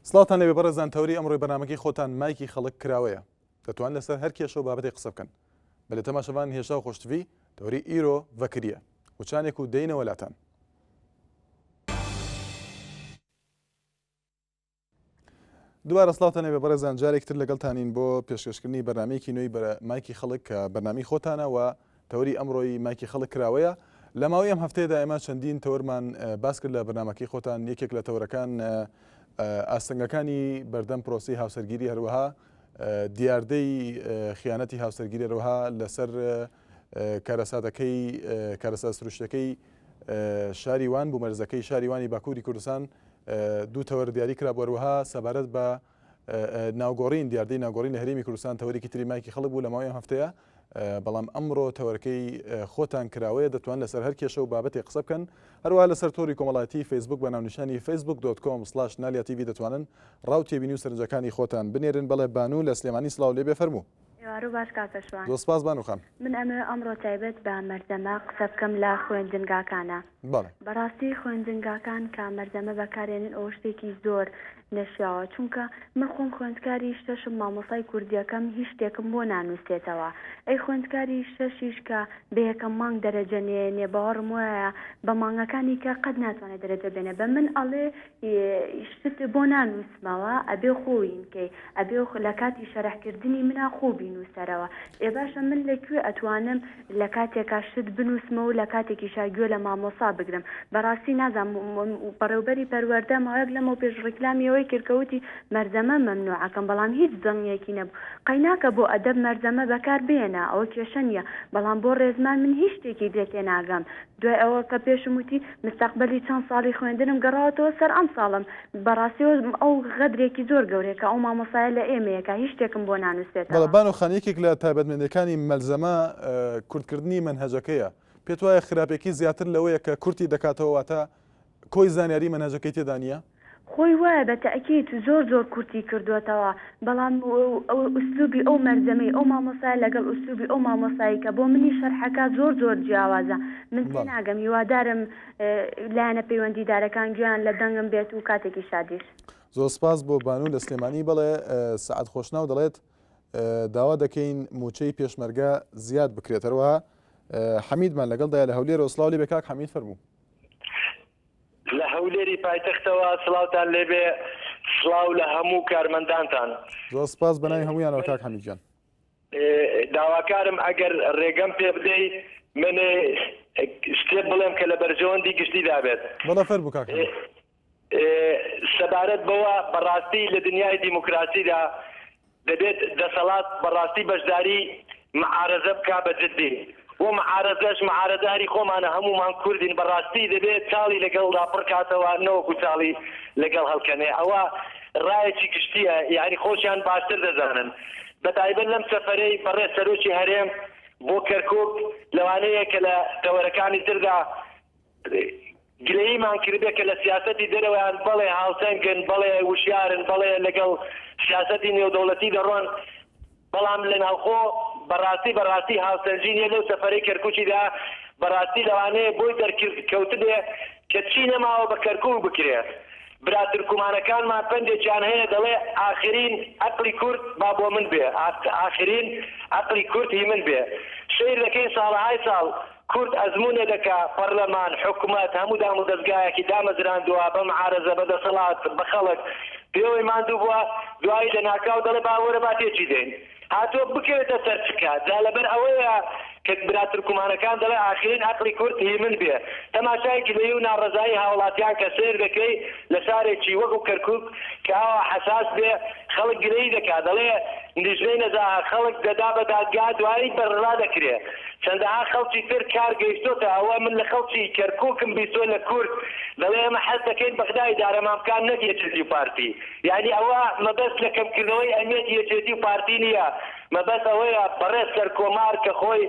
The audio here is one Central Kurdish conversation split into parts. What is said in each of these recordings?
سڵاوتان لێبێ بەڕێزان تەوەری ئەمڕۆی بەرنامەکەی خۆتان مایکی خەڵک کراوەیە دەتوان لەسەر هەر کێشە و بابەتێک قسە بکەن بەلێ تەماشەڤان هێژا و خۆشتڤی تەوەری ئیرۆ ڤەکریە وچانێک و دێینەوە لاتان. دووبارە سڵاوتان لێبێ بەڕێزان جارێک تر لەگەڵتانین بۆ پێشکەشکردنی بەرنامەیەکی نوێی بەرە مایکی خەڵک کە بەرنامەی خۆتانە و تەوەری ئەمڕۆی مایکی خەڵک کراوەیە لە ماوەی ئەم هەفتەیەدا ئێمە چەندین تەوەرمان باس کرد لە بەرنامەکەی خۆتان یەکێک لە تەوەرەکان ئاستەنگەکانی بەردەم پرۆسی هاوسەرگیری هەروەها دیاردەی خیانەتی هاوسەرگیری هەروەها لەسەر کارەساتەکەی کارەسات سروشتەکەی شاری وان بوومەرزەکەی شاری وانی باکووری کوردستان دوو تەوەر دیاری کرابوو هەروەها سەبارەت بە ناوگۆڕین دیاردەی ناوگۆڕین لە هەرێمی کوردستان تەوەرێکی تری مایکی خەڵک بوو لە ماوەی ئەم هەفتەیە بەڵام ئەمڕۆ تەوەرەکەی خۆتان کراوەیە دەتوان لەسەر هەر کێشە و بابەتێک قسە بکەن هەروەها لەسەر تۆری کۆمەڵایەتی فەیسبوک بە ناونیشانی facebook.com slash نالیا تیڤی دەتوانن ڕاو تێبینی و سەرنجەکانی خۆتان بنێرن بەڵێ بانوو لە سلێمانی سڵاو لێبێ فەرموو. ئێوارو باش کاکە شوان. زۆر سپاس بانو خان. من ئەمەوێ ئەمڕۆ تایبەت بە مەرزەمە قسە بکەم لە خوێندنگاکانا. بەڵێ. بەڕاستی خوێندنگاکان کە مەرزەمە بەکارێنن ئەوە شتێکی زۆر نەشیاوە چونکە من خۆم خوێندکاری شەشم مامۆستای کوردیەکەم هیچ شتێکم بۆ نانوسێتەوە ئەی خوێندکاری شەشیش کە بە یەکەم مانگ دەرەجە نێنێ باوەڕم وایە بە مانگەکانی کە قەت ناتوانێ دەرەجە بێنێ بە من ئەڵێ شتت بۆ نانوسمەوە ئەبێ خۆ وینکەی ئەبێ لە کاتی شەرح کردنی منا خۆ بینوسەرەوە ئێ باشە من لە کوێ ئەتوانم لە کاتێکا شت بنوسمەوە و لە کاتێکیشا گوێ لە مامۆسا بگرم بەڕاستی نازانم بەڕێوبەری پەروەردە ماوەیەک لەمەو پێش ڕیکلامی ئەوەی کرد کە وتی مەرزەمە مەمنوعەکەم بەڵام هیچ دەنگێکی نەبوو قەیناکە بۆ ئەدەب مەرزەمە بەکار بێنە ئەوە کێشە نیە بەڵام بۆ ڕێزمان من هیچ شتێکی لێ تێناگەم دوای ئەوە کە پێشم وتی مستەقبەلی چەند ساڵی خوێندنم گەڕاوەتەوە سەر ئەم ساڵم بەڕاستی ئەو غەدرێکی زۆر گەورەیە کە ئەو مامۆستایە لە ئێمەیە کە هیچ شتێکم بۆ بەڵێ نانوسێتەوە. بانو خان یەکێک لە تایبەتمەندیەکانی مەلزەمە کورتکردنی مەنهەجەکەیە پێت وایە خراپێکی زیاتر لەوەیە کە کورتی دەکاتەوە واتە کۆی زانیاری مەنهەجەکەی تێدا نییە؟ خۆی وایە بە تەئکید زۆر زۆر کورتی کردۆتەوە بەڵام ئسلوبی ئەو مەرزەمەی ئەو مامۆستایە لەگەڵ ئسلوبی ئەو مامۆستایی کە بۆ منی شەرحەکا زۆر زۆر جیاوازە من بەڵێ. تێناگەم هیوادارم لایەنە پەیوەندیدارەکان گوێیان لە دەنگم بێت و کاتێکی شادیش. زۆر سپاس بۆ بانوو لە سلێمانی بەڵێ سەعد خۆشناو دەڵێت داوا دەکەین مووچەی پێشمەرگە زیاد بکرێت هەروەها حەمیدمان لەگەڵدایە لە هەولێرەوە سڵاو لێ بێ کاک حەمید فەرموو. لە هەولێری پایتەختەوە سڵاوتان لێبێ سڵاو لە هەموو کارمەندانتان. زۆر سپاس بەناوی هەموویانەوە کاک حەمید گیان. داواکارم ئەگەر ڕێگەم پێ بدەی من شتێک بڵێم کە لە بەرژەوەندی گشتیدا بێت. بەڵێ فەرموو کاک حەمید. سەبارەت بەوە بەڕاستی لە دنیای دیموکراسیدا دەبێت دەسەڵات بەڕاستی بەشداری معارەزە بکا بە جدی و معارەزەش معارەزە هەری خۆمانە هەموومان کوردین بەڕاستی دەبێت چاڵی لەگەڵدا پڕکاتەوە نەوەکو چاڵی لەگەڵ هەڵکەنێ ئەوە ڕایەکی گشتیە یانی خۆشیان باشتر دەزانن بەتایبەت لەم سەفەرەی بەڕێز سەرۆکی هەرێم بۆ کەرکوک لەوانەیە کە لە تەوەرەکانی تردا گلەییمان کردبێ کە لە سیاسەتی دەرەوەیان بەڵێ هاوسەنگن، بەڵێ وشیارن، بەڵێ لەگەڵ سیاسەتی نێودەوڵەتی دەڕۆن، بەڵام لە ناوخۆ بەڕاستی بەڕاستی هاوسەنگی نییە، لەو سەفەرەی کەرکووکیدا بەڕاستی لەوانەیە بۆی دەرکەوتبێ کە چی نەماوە بە کەرکووک بکرێ. برا تورکمانەکانمان پەندێکیان هەیە دەڵێ ئاخرین ئەقلی کورد با بۆ من بێ، ئاخرین ئەقلی کورد هی من بێ. سەیر دەکەین ساڵەهای ساڵ کورد ئەزموونێ دەکا، پەڕلەمان، حکومەت، هەموو دامودەزگایەکی دامەزراندووە، بە معارەزە، بە دەسەڵات، بە خەڵک، پێوەی ماندوو بووە، دوایی لەناکاو دەڵێ با وەرە با تێکی دەین. هاتووە بکەوێتە سەر چکە. جا لەبەر ئەوەیە کە برا تورکمانەکان دەڵێ ئاخرین ئەقڵی کورد هی من بێ. تەماشای گلەیی و ناڕەزایی هاوڵاتیان کە سەیر دەکەی لە شارێکی وەکو کەرکوک کە ئاوا حەساس بێ خەڵک گلەیی دەکا دەڵێ لیژنەی نەزاهە خەڵک دەدا بە دادگا دوایی بەرڕا دەکرێ چەندەها خەڵکی تر کار گەیشتۆتە ئەوە من لە خەڵکی کەرکوکم بیستوە لە کورد دەڵێ ئێمە حەز دەکەین بەغدا ئیدارەمان بکا نەک یەکێتی و پارتی یانی ئەوە مەبەست لە کەمکردنەوەی ئەمیەتی یەکێتی و پارتی نیە مەبەست ئەوەیە بەڕێز سەرکۆمار کە خۆی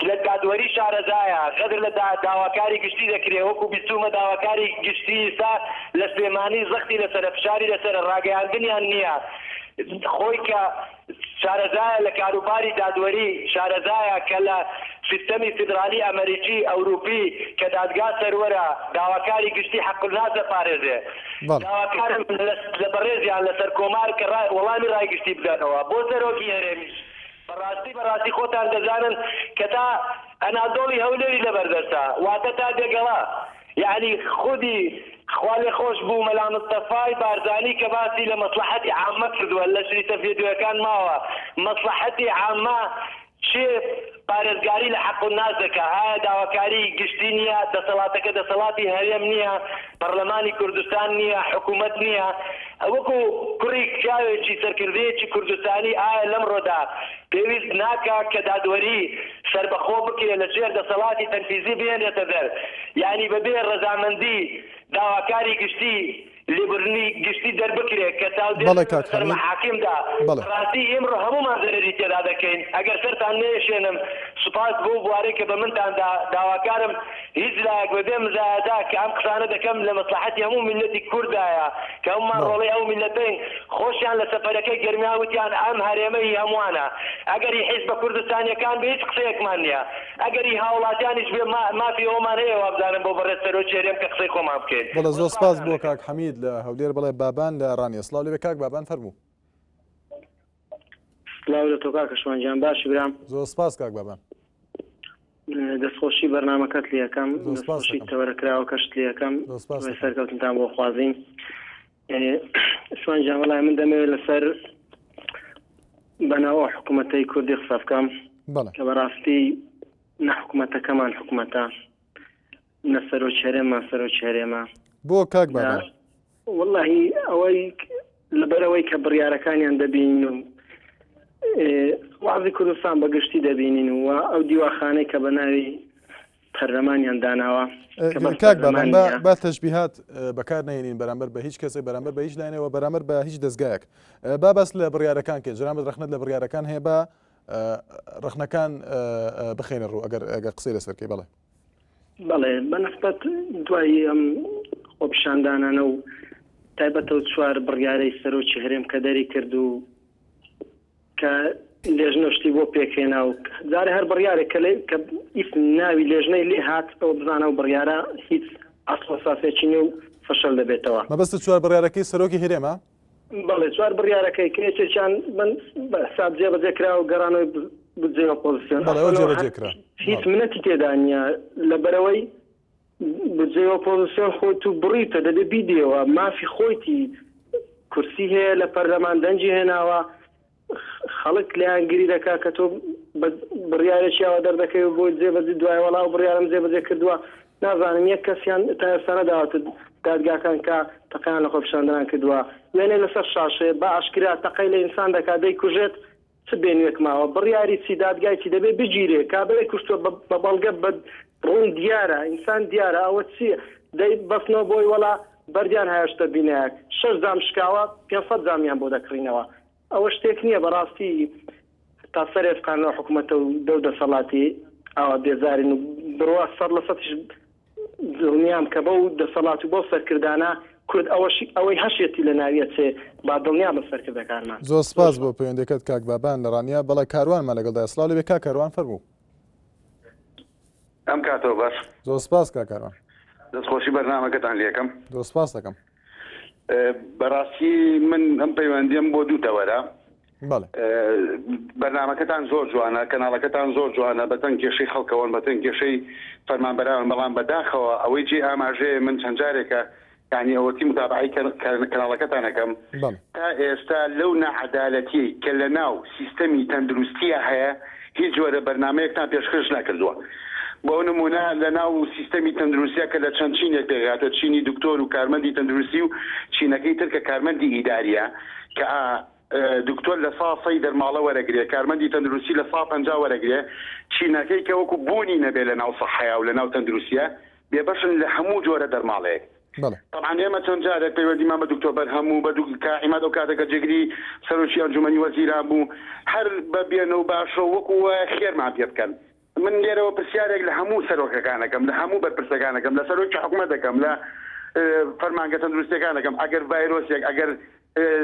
لە دادوەری شارەزایە، غەدر لە داواکاری گشتی دەکرێ، وەکو بیستوومە داواکاری گشتی ئیستا لە سلێمانی زەختی لەسەرە، فشاری لەسەرە، ڕاگەیاندنیان نییە، خۆی کە شارەزایە لە کاروباری دادوەری، شارەزایە کە لە سیستەمی فیدرالی ئەمەریکی، ئەوروپی کە دادگا سەروەرە، داواکاری گشتی حەقولناس دەپارێزێ. داواکارم لە بەڕێزیان لە سەرکۆمار کە وەڵامی ڕای گشتی بدەنەوە بۆ سەرۆکی هەرێمیش بەڕاستی بەڕاستی خۆتان دەزانن کە تا ئەنادۆڵی هەولێری لەبەردەستە واتە تا دێگەڵە یەعنی خودی خوالێخۆشبوو مەلا مستەفای بارزانی کە باسی لە مەسڵەحەتی عامە کردووە لە شریتە ڤێدیۆیەکان ماوە مەسڵەحەتی عامە کێ پارێزگاری لە حەق الناس دەکا؟ ئایا داواکاری گشتی نییە؟ دەسەڵاتەکە دەسەڵاتی هەرێم نییە؟ پەڕلەمانی کوردستان نییە؟ حکومەت نییە؟ وەکو کوڕی پیاوێکی سەرکردەیەکی کوردستانی ئایا لەمڕۆدا پێویست ناکا کە دادوەری سەربەخۆ بکرێ لە ژێر دەسەڵاتی تەنفیزی بهێنرێتە دەر؟ یانی بەبێ ڕەزامەندی داواکاری گشتی لێبوردنی گشتی دەربکرێ کە چاودێر بەڵێ بێ کاک بەسەر حەمید مەحاکمدا، بەڵێ. بەڕاستی ئیمڕۆ هەموومان زەرەری تێدا دەکەین، ئەگەر سەرتان نەیەشێنم سوپاس بۆ بوارەی کە بە منتان دا، داواکارم هیچ لایەک بە بێ مزایەدە کە ئەم قسانە دەکەم لە مەسڵەحەتی هەموو میللەتی کورددایە کە هەموومان بەڵێ. ڕۆڵەی ئەو میللەتەین، خۆشیان لە سەفەرەکەی گەرمیان وتیان ئەم هەرێمە هی هەمووانە، ئەگەر هی حیزبە کوردستانیەکان بێ هیچ قسەیەکمان نیە. ئەگەر هی هاوڵاتیانیش بێ مافی ئەوەمان هەیە وابزانم بۆ بەڕێز سەرۆکی هەرێم کە قسەی خۆمان بکەین. بەڵێ زۆر سپاس سوپاستان بۆ دەکەم. کاک حەمید لە هەولێر بەڵێ بابان لە ڕانیە سڵاو لێبێ کاک بابان فەرموو. سڵاو لە تۆ کاکە شوان گیان باشی برام. زۆر سپاس کاک بابان. دەستخۆشی بەرنامەکەت لێ ئەکەم زۆر سپاس دەستخۆشی دەکەم. تەوەرە کراوەکەشت لێ ئەکەم زۆر سپاس هیوای دەکەم. سەرکەوتنتان بۆ خوازین. شوان گیان وەڵای من دەمەوێت لەسەر بەناو ئەو حکوومەتەی کوردی قسە بکەم بەڵێ. کە بەڕاستی نە حکوومەتەکەمان حکوومەتە نە سەرۆکی هەرێممان سەرۆکی هەرێمە بۆ کاک نە بابان؟ وەڵاهی ئەوەی لەبەرئەوەی کە بڕیارەکانیان دەبینین و وازی کوردستان بە گشتی دەبینین و ئەو دیواخانەی کە بە ناوی پەرلەمانیان داناوە کە بەس کاک بابان پەرلەمان با نییە. با تەشبیهات بەکار نەهێنین بەرامبەر بە هیچ کەسێک بەرامبەر بە هیچ لایەنێک و بەرامبەر بە هیچ دەزگایەک با باس لە بڕیارەکان کەین جەنابت ڕەخنەت لە بڕیارەکان هەیە با ڕەخنەکان بخەینە ڕوو ئەگەر ئەگەر قسەی لەسەر کەی بەڵێ. بەڵێ بە نسبەت دوای ئەم خۆپیشاندانانە و تایبەتەو چوار بڕیارەی سەرۆکی هەرێم کە دەری کرد و کە لێژنە شتی بۆ پێکهێنا و جارێ هەر بڕیارێک کە لێ کە ئیسم ناوی لێژنەی لێ هات ئەوە بزانە و بڕیارە هیچ ئەسڵ و ئەساسێکی نیە و فەشەل دەبێتەوە. مەبەستت چوار بڕیارەکەی سەرۆکی هەرێمە؟ بەڵێ چوار بڕیارەکەی کە یەکێکیان بن بە حساب جێبەجێ کرا و گەڕانەوەی بودجەی ئۆپۆزسیۆن بەڵێ ئەوە ئەسڵەن ئەوە جێبەجێ هەر کرا هیچ بەڵێ. منەتی تێدا نییە لەبەرئەوەی بودجەی ئۆپۆزسیۆن خۆی تو بڕیوتە دەبێ بیدەیەوە مافی خۆیتی کورسی هەیە لە پەرلەمان دەنگی هێناوە خەڵک لایەنگری دەکا کە تۆ بە بڕیارێکی ئاوا دەردەکەوی و بۆی جێبەجێ دوای وەڵا ئەو بڕیارەم جێبەجێ کردووە نازانم یەک کەسیان تا ئێستا نەداوەتە دادگاکان کە تەقەیان لە خۆپیشاندەران کردووە وێنەی لەسەر شاشەیە بە ئاشکرا تەقەی لە ئینسان دەکا دەیکوژێت چ بێنوێک ماوە بڕیاری چی دادگای چی دەبێ بگیرێ کابرای کوشتوە بە بەڵگە بە ڕوون دیارە ئینسان دیارە ئەوە چیە دەی بەستنەوە بۆی وەڵا بەردیان هاوێشتە بینایەک شەش جام شکاوە 500 جامیان بۆ دەکڕینەوە ئەوە شتێک نییە بەڕاستی تا سەرێ فقان لەو حکومەتە و دەو دەسەڵاتی ئاوا بێزارین و بڕوا سەد لە سەدیش دڵنیام کە بەو دەسەڵات و بەو سەرکردانە کورد ئەوەشی ئەوەی هەشیەتی لە ناوی ئەچێ با دڵنیا بن سەرکردەکانمان. زۆر سپاس بۆ پەیوەندیەکەت کاک بابان لە ڕانیە بەڵێ کاروانمان لەگەڵدایە سڵاو لێبێ کاک کاروان فەرموو. ئەم کاتەوە باش. زۆر سپاس کاک کاروان. دەستخۆشی بەرنامەکەتان لێکەم. زۆر سپاس دەکەم. بەڕاستی من ئەم پەیوەندیم بۆ دوو تەوەرە. بەرنامەکەتان زۆر جوانە کەناڵەکەتان زۆر جوانە بەتەنگ کێشەی خەڵکەوەن بەتەنگ کێشەی فەرمانبەران بەڵام بەداخەوە ئەوەی جێ ئاماژەیە من چەند جارێکە یانی ئەوەتی متابعەی کەناڵەکەتان ئەکەم تا ئێستا لەو ناعەدالەتیەی کە لەناو سیستەمی تەندروستیا هەیە هیچ جۆرە بەرنامەیەکتان پێشکەش نەکردووە بۆ نمونە لەناو سیستەمی تەندروستیا کە لە چەند چینێک پێکهاتووە چینی دکتۆر و کارمەندی تەندروستی و چینەکەی تر کە کارمەندی ئیداریە کە دکتۆر لە سا سەی دەرماڵە وەرەگرێ، کارمەندی تەندروستی لە سا 50 وەرەگرێ، چینەکەی کە وەکو بوونی نەبێ لە ناو سەحەیا و لە ناو تەندروستیا بێبەشن لە هەموو جۆرە دەرماڵەیەک. تەبعەن ئێمە چەند جارێک پەیوەندیمان بە دکتۆر بەرهەم و بە کا عیماد ئەو کاتە کە جێگری سەرۆکی ئەنجومەنی وەزیران بوو هەر بە بێنە و باشە و وەکو وایە خێرمان پێ بکەن. من لێرەوە پرسیارێک لە هەموو سەرۆکەکان ئەکەم، لە هەموو بەرپرسەکان ئەکەم، لە سەرۆکی حکومەت ئەکەم، لە فەرمانگە تەندروستیەکان ئەکەم، ئەگەر ڤایرۆسێک، ئەگەر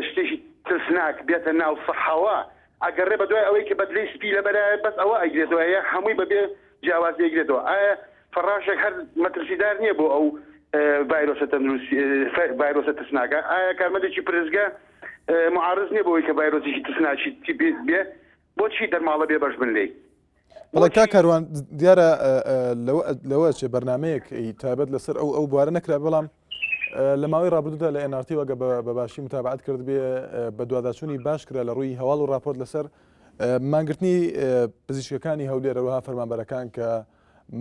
شتێکی ترسناک بێتە ناو سەحەوە، ئەگەڕێ بە دوای ئەوەی کە بەدلەی سپی لەبەرایە بەس ئەوە ئەیگرێتەوە یا هەمووی بەبێ جیاوازی ئەیگرێتەوە؟ ئایا فەڕاشێک هەر مەترسیدار نییە بۆ ئەو؟ ڤایرۆسە تەندروستی ڤایرۆسە ترسناکە؟ ئایا کارمەندێکی پرسگە معارز نییە بۆی کە ڤایرۆسێکی ترسناکی بێ؟ بۆچی دەرماڵە بێ بەش بن لێی؟ بەڵێ کاک کاروان دیارە لەوە چێ بەرنمەیەک تایبەت لەسەر ئەو ئەو بوارە نەکرا بەڵام لە ماوەی ڕابردوودا لە NRT وەگە بە باشی متابعت کرد بێ بە دواداچوونی باش کرا لە ڕووی هەواڵ و راپۆرت لەسەر مانگرتنی پزیشکەکانی هەولێرەوە فەرمانبەرەکان کە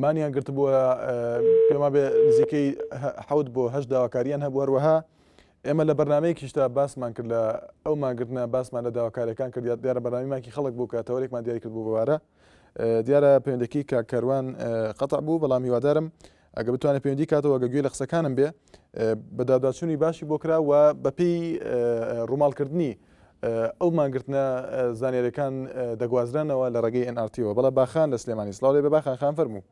مانیان گرتبووە پێما بێ نزیکەی حەوت بۆ هەشت داواکاریان هەبوو هەروەها ئێمە لە بەرنمەیەکیشدا باسمان کرد لە ئەو مانگرتنە باسمان لە داواکاریەکان کرد دیارە بەرنامی ماکی خەڵک بوو کە تەوەرێکمان دیاری کرد بوو بەوارە دیارە پەیوەندەکەی کاک کاروان قەتع بوو بەڵام هیوادارم ئەگە بتوانێت پەیوەندی کاتەوە ئەگە گوێ لە قسەکانم بێ بەداداچوونی باشی بۆ کرا و بەپێی ڕووماڵکردنی ئەو مانگرتنە زانیاریەکان دەگوازرانەوە لە ڕێگەی NRT-ەوە. بەڵێ باخان لە سلێمانی. سڵاو لێ بێ باخان خان فەرموو.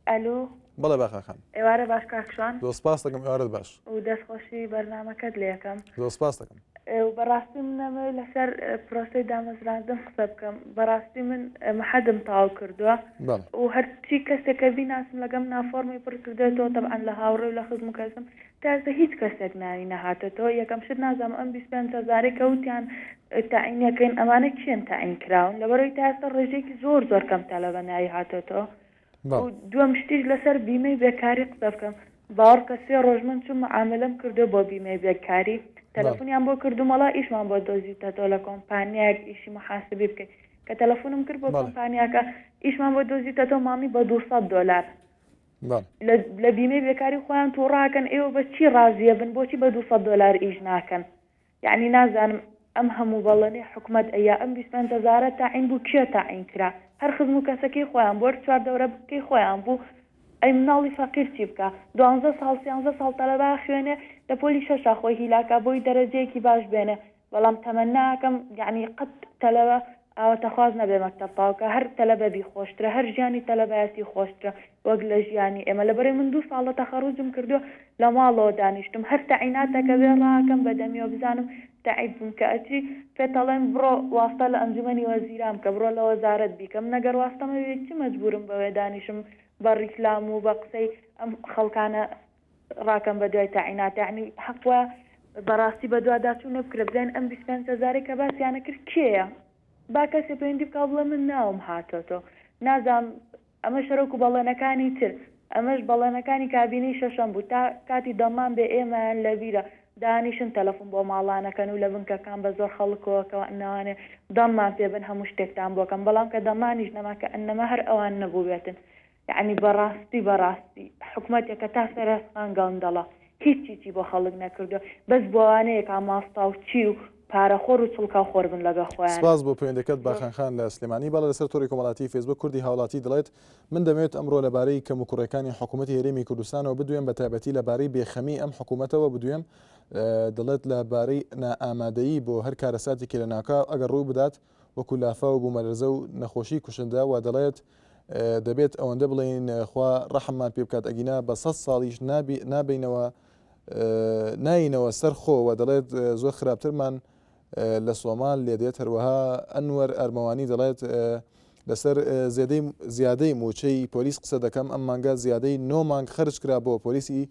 ئەلو. بەڵێ باخان خان. ئێوارە باش کاک شوان. زۆر سپاست دەکەم ئێوارەت باش. و دەست خۆشی بەرنامەکەت لێ ئەکەم. زۆر سپاست دەکەم. و بەڕاستی من ئەمەوێ لەسەر پرۆسەی دامەزراندن قسە بکەم بەڕاستی من مەحەدم تەواو کردووە بەڵێ. و هەرچی کەسێک کە بیناسم لەگەم نا فۆڕمی پڕ کردوێتەوە تەبعەن لە هاوڕێ و لە خزم و کەسم تا ئێستا هیچ کەسێک ناوی نەهاتۆتەوە یەکەم شت نازانم ئەم 25 هەزارەی کە وتیان تەعین ئەکەین ئەمانە کێن تەعین کراون لەبەرئەوەی تا ئێستا ڕێژەیەکی زۆر زۆر کەم تەلەبە ناوی هاتۆتەوە و دووەم شتیش لەسەر بیمەی بێکاری قسە بکەم باوەڕکە سێ ڕۆژ من چووم معامەلەم کردووە بۆ بیمەی بێکاری تەلەفونیان بۆ کردووم وەڵا ئیشمان بۆ دۆزیوتەتەوە لە کۆمپانیایەک ئیشی محاسبی بکەی کە تەلەفونم کرد بۆ کۆمپانیاکە ئیشمان بۆ دۆزیوتەتەوە مامی بە 200 دۆلار لە بیمەی بێکاری خۆیان توڕاکەن ئێوە بە چی ڕازیە بن بۆچی بە 200 دۆلار ئیش ناکەن یەعنی نازانم ئەم هەموو بەڵێنەی حکومەت ئەیا ئەم 25 هەزارە تەعین بوو کێ تەعین کرا هەر خزم و کەسەکەی خۆیان بوو هەر چواردەورەکەی خۆیان بوو ئەی مناڵی فەقیر چی بکا دوانزە ساڵ سیانزە ساڵ تەلەبە ئەخوێنێ لە پۆلی شەشا خۆی هیلاکا بۆی دەرەجەیەکی باش بێنێ بەڵام تەمەنا ئەکەم یەعنی قەت تەلەبە ئاواتەخواز نەبێ مەکتەب تەواو کا هەر تەلەبە بی خۆشترە هەر ژیانی تەلەبایەتی خۆشترە وەک لە ژیانی ئێمە لەبەرئەوەی من دوو ساڵە تەخەروجم کردوە لە ماڵەوە دانیشتوم هەر تەعیناتەکە بێ ڕاکەم بە دەمیەوە بزانم تەعیب بووم کە ئەچی پێتەڵێن بڕۆ واستە لە ئەنجومەنی وەزیران بکە بڕۆ لە وەزارەت بیکە من ئەگەر واستەم هەبێ چ مەجبورم بەوێ دانیشم بە ڕیکلام و بە قسەی ئەم خەڵکانە ڕاکەم بە دوای تەعینات یەعنی حەق وایە بەڕاستی بەدواداچوونە بکرێ بزانین ئەم 25 هەزارەی کە باسیانە کرد کێیە با کەسێ پەیوەندی بکا و بڵێ من ناوم هاتۆتەوە نازانم ئەمەش هەروەکو بەڵێنەکانی تر ئەمەش بەڵێنەکانی کابینەی شەشەم بوو تا کاتی دەممان بێ ئێمەیان لەبیرە دانیشن تەلەفون بۆ ماڵانەکەن و لە بنکەکان بە زۆر خەڵکەوە کە ناوانێ دەممان پێ بن هەموو شتێکتان بۆکەم بەڵام کە دەمانیش نەما کە ئەنەما هەر ئەوان نەبووبێتن یەعنی بەڕاستی بەڕاستی حکومەتێکە تا سەر ئێسقان گەندەڵە هیچ چیچی بۆ خەڵک نەکردوە بەس بۆوانەیە کا ماستاوچی و پارەخۆر و چڵکاوخۆر بن لەگەڵ خۆیان. سپاس بۆ پەیوەندەکەت باخان خان لە سلێمانی. بەڵێ لەسەر تۆڕی کۆمەڵاتی فەیسبوک کوردی هاوڵاتی دەڵێت، من دەمەوێت ئەمڕۆ لەبارەی کەموکوڕیەکانی حکومەتی هەرێمی کوردستانەوە بدوێم بەتایبەتی لەبارەی بێخەمی ئەم حکومەتەوە بدوێم دەڵێت لەبارەی نائامادەیی بۆ هەر کارەساتێکی لەناکاو ئەگەر ڕووبدات وەکو لافاو و بوومەلەرزە و نەخۆشی کوشندە و دەڵێت دەبێت ئەوەندە بڵێین خوا ڕەحممان پێ بکات ئەگینا بە سەد ساڵیش نابینەوە ناینەوە سەر خۆ و دەڵێت زۆر خراپترمان لە سۆمال لێدێت هەروەها ئەنوەر ئەرمەوانی دەڵێت لەسەر زێدەی زیادەی موچەی پۆلیس قسە دەکەم ئەم مانگە زیادەی نۆ مانگ خەرج کرا بۆ پۆلیسی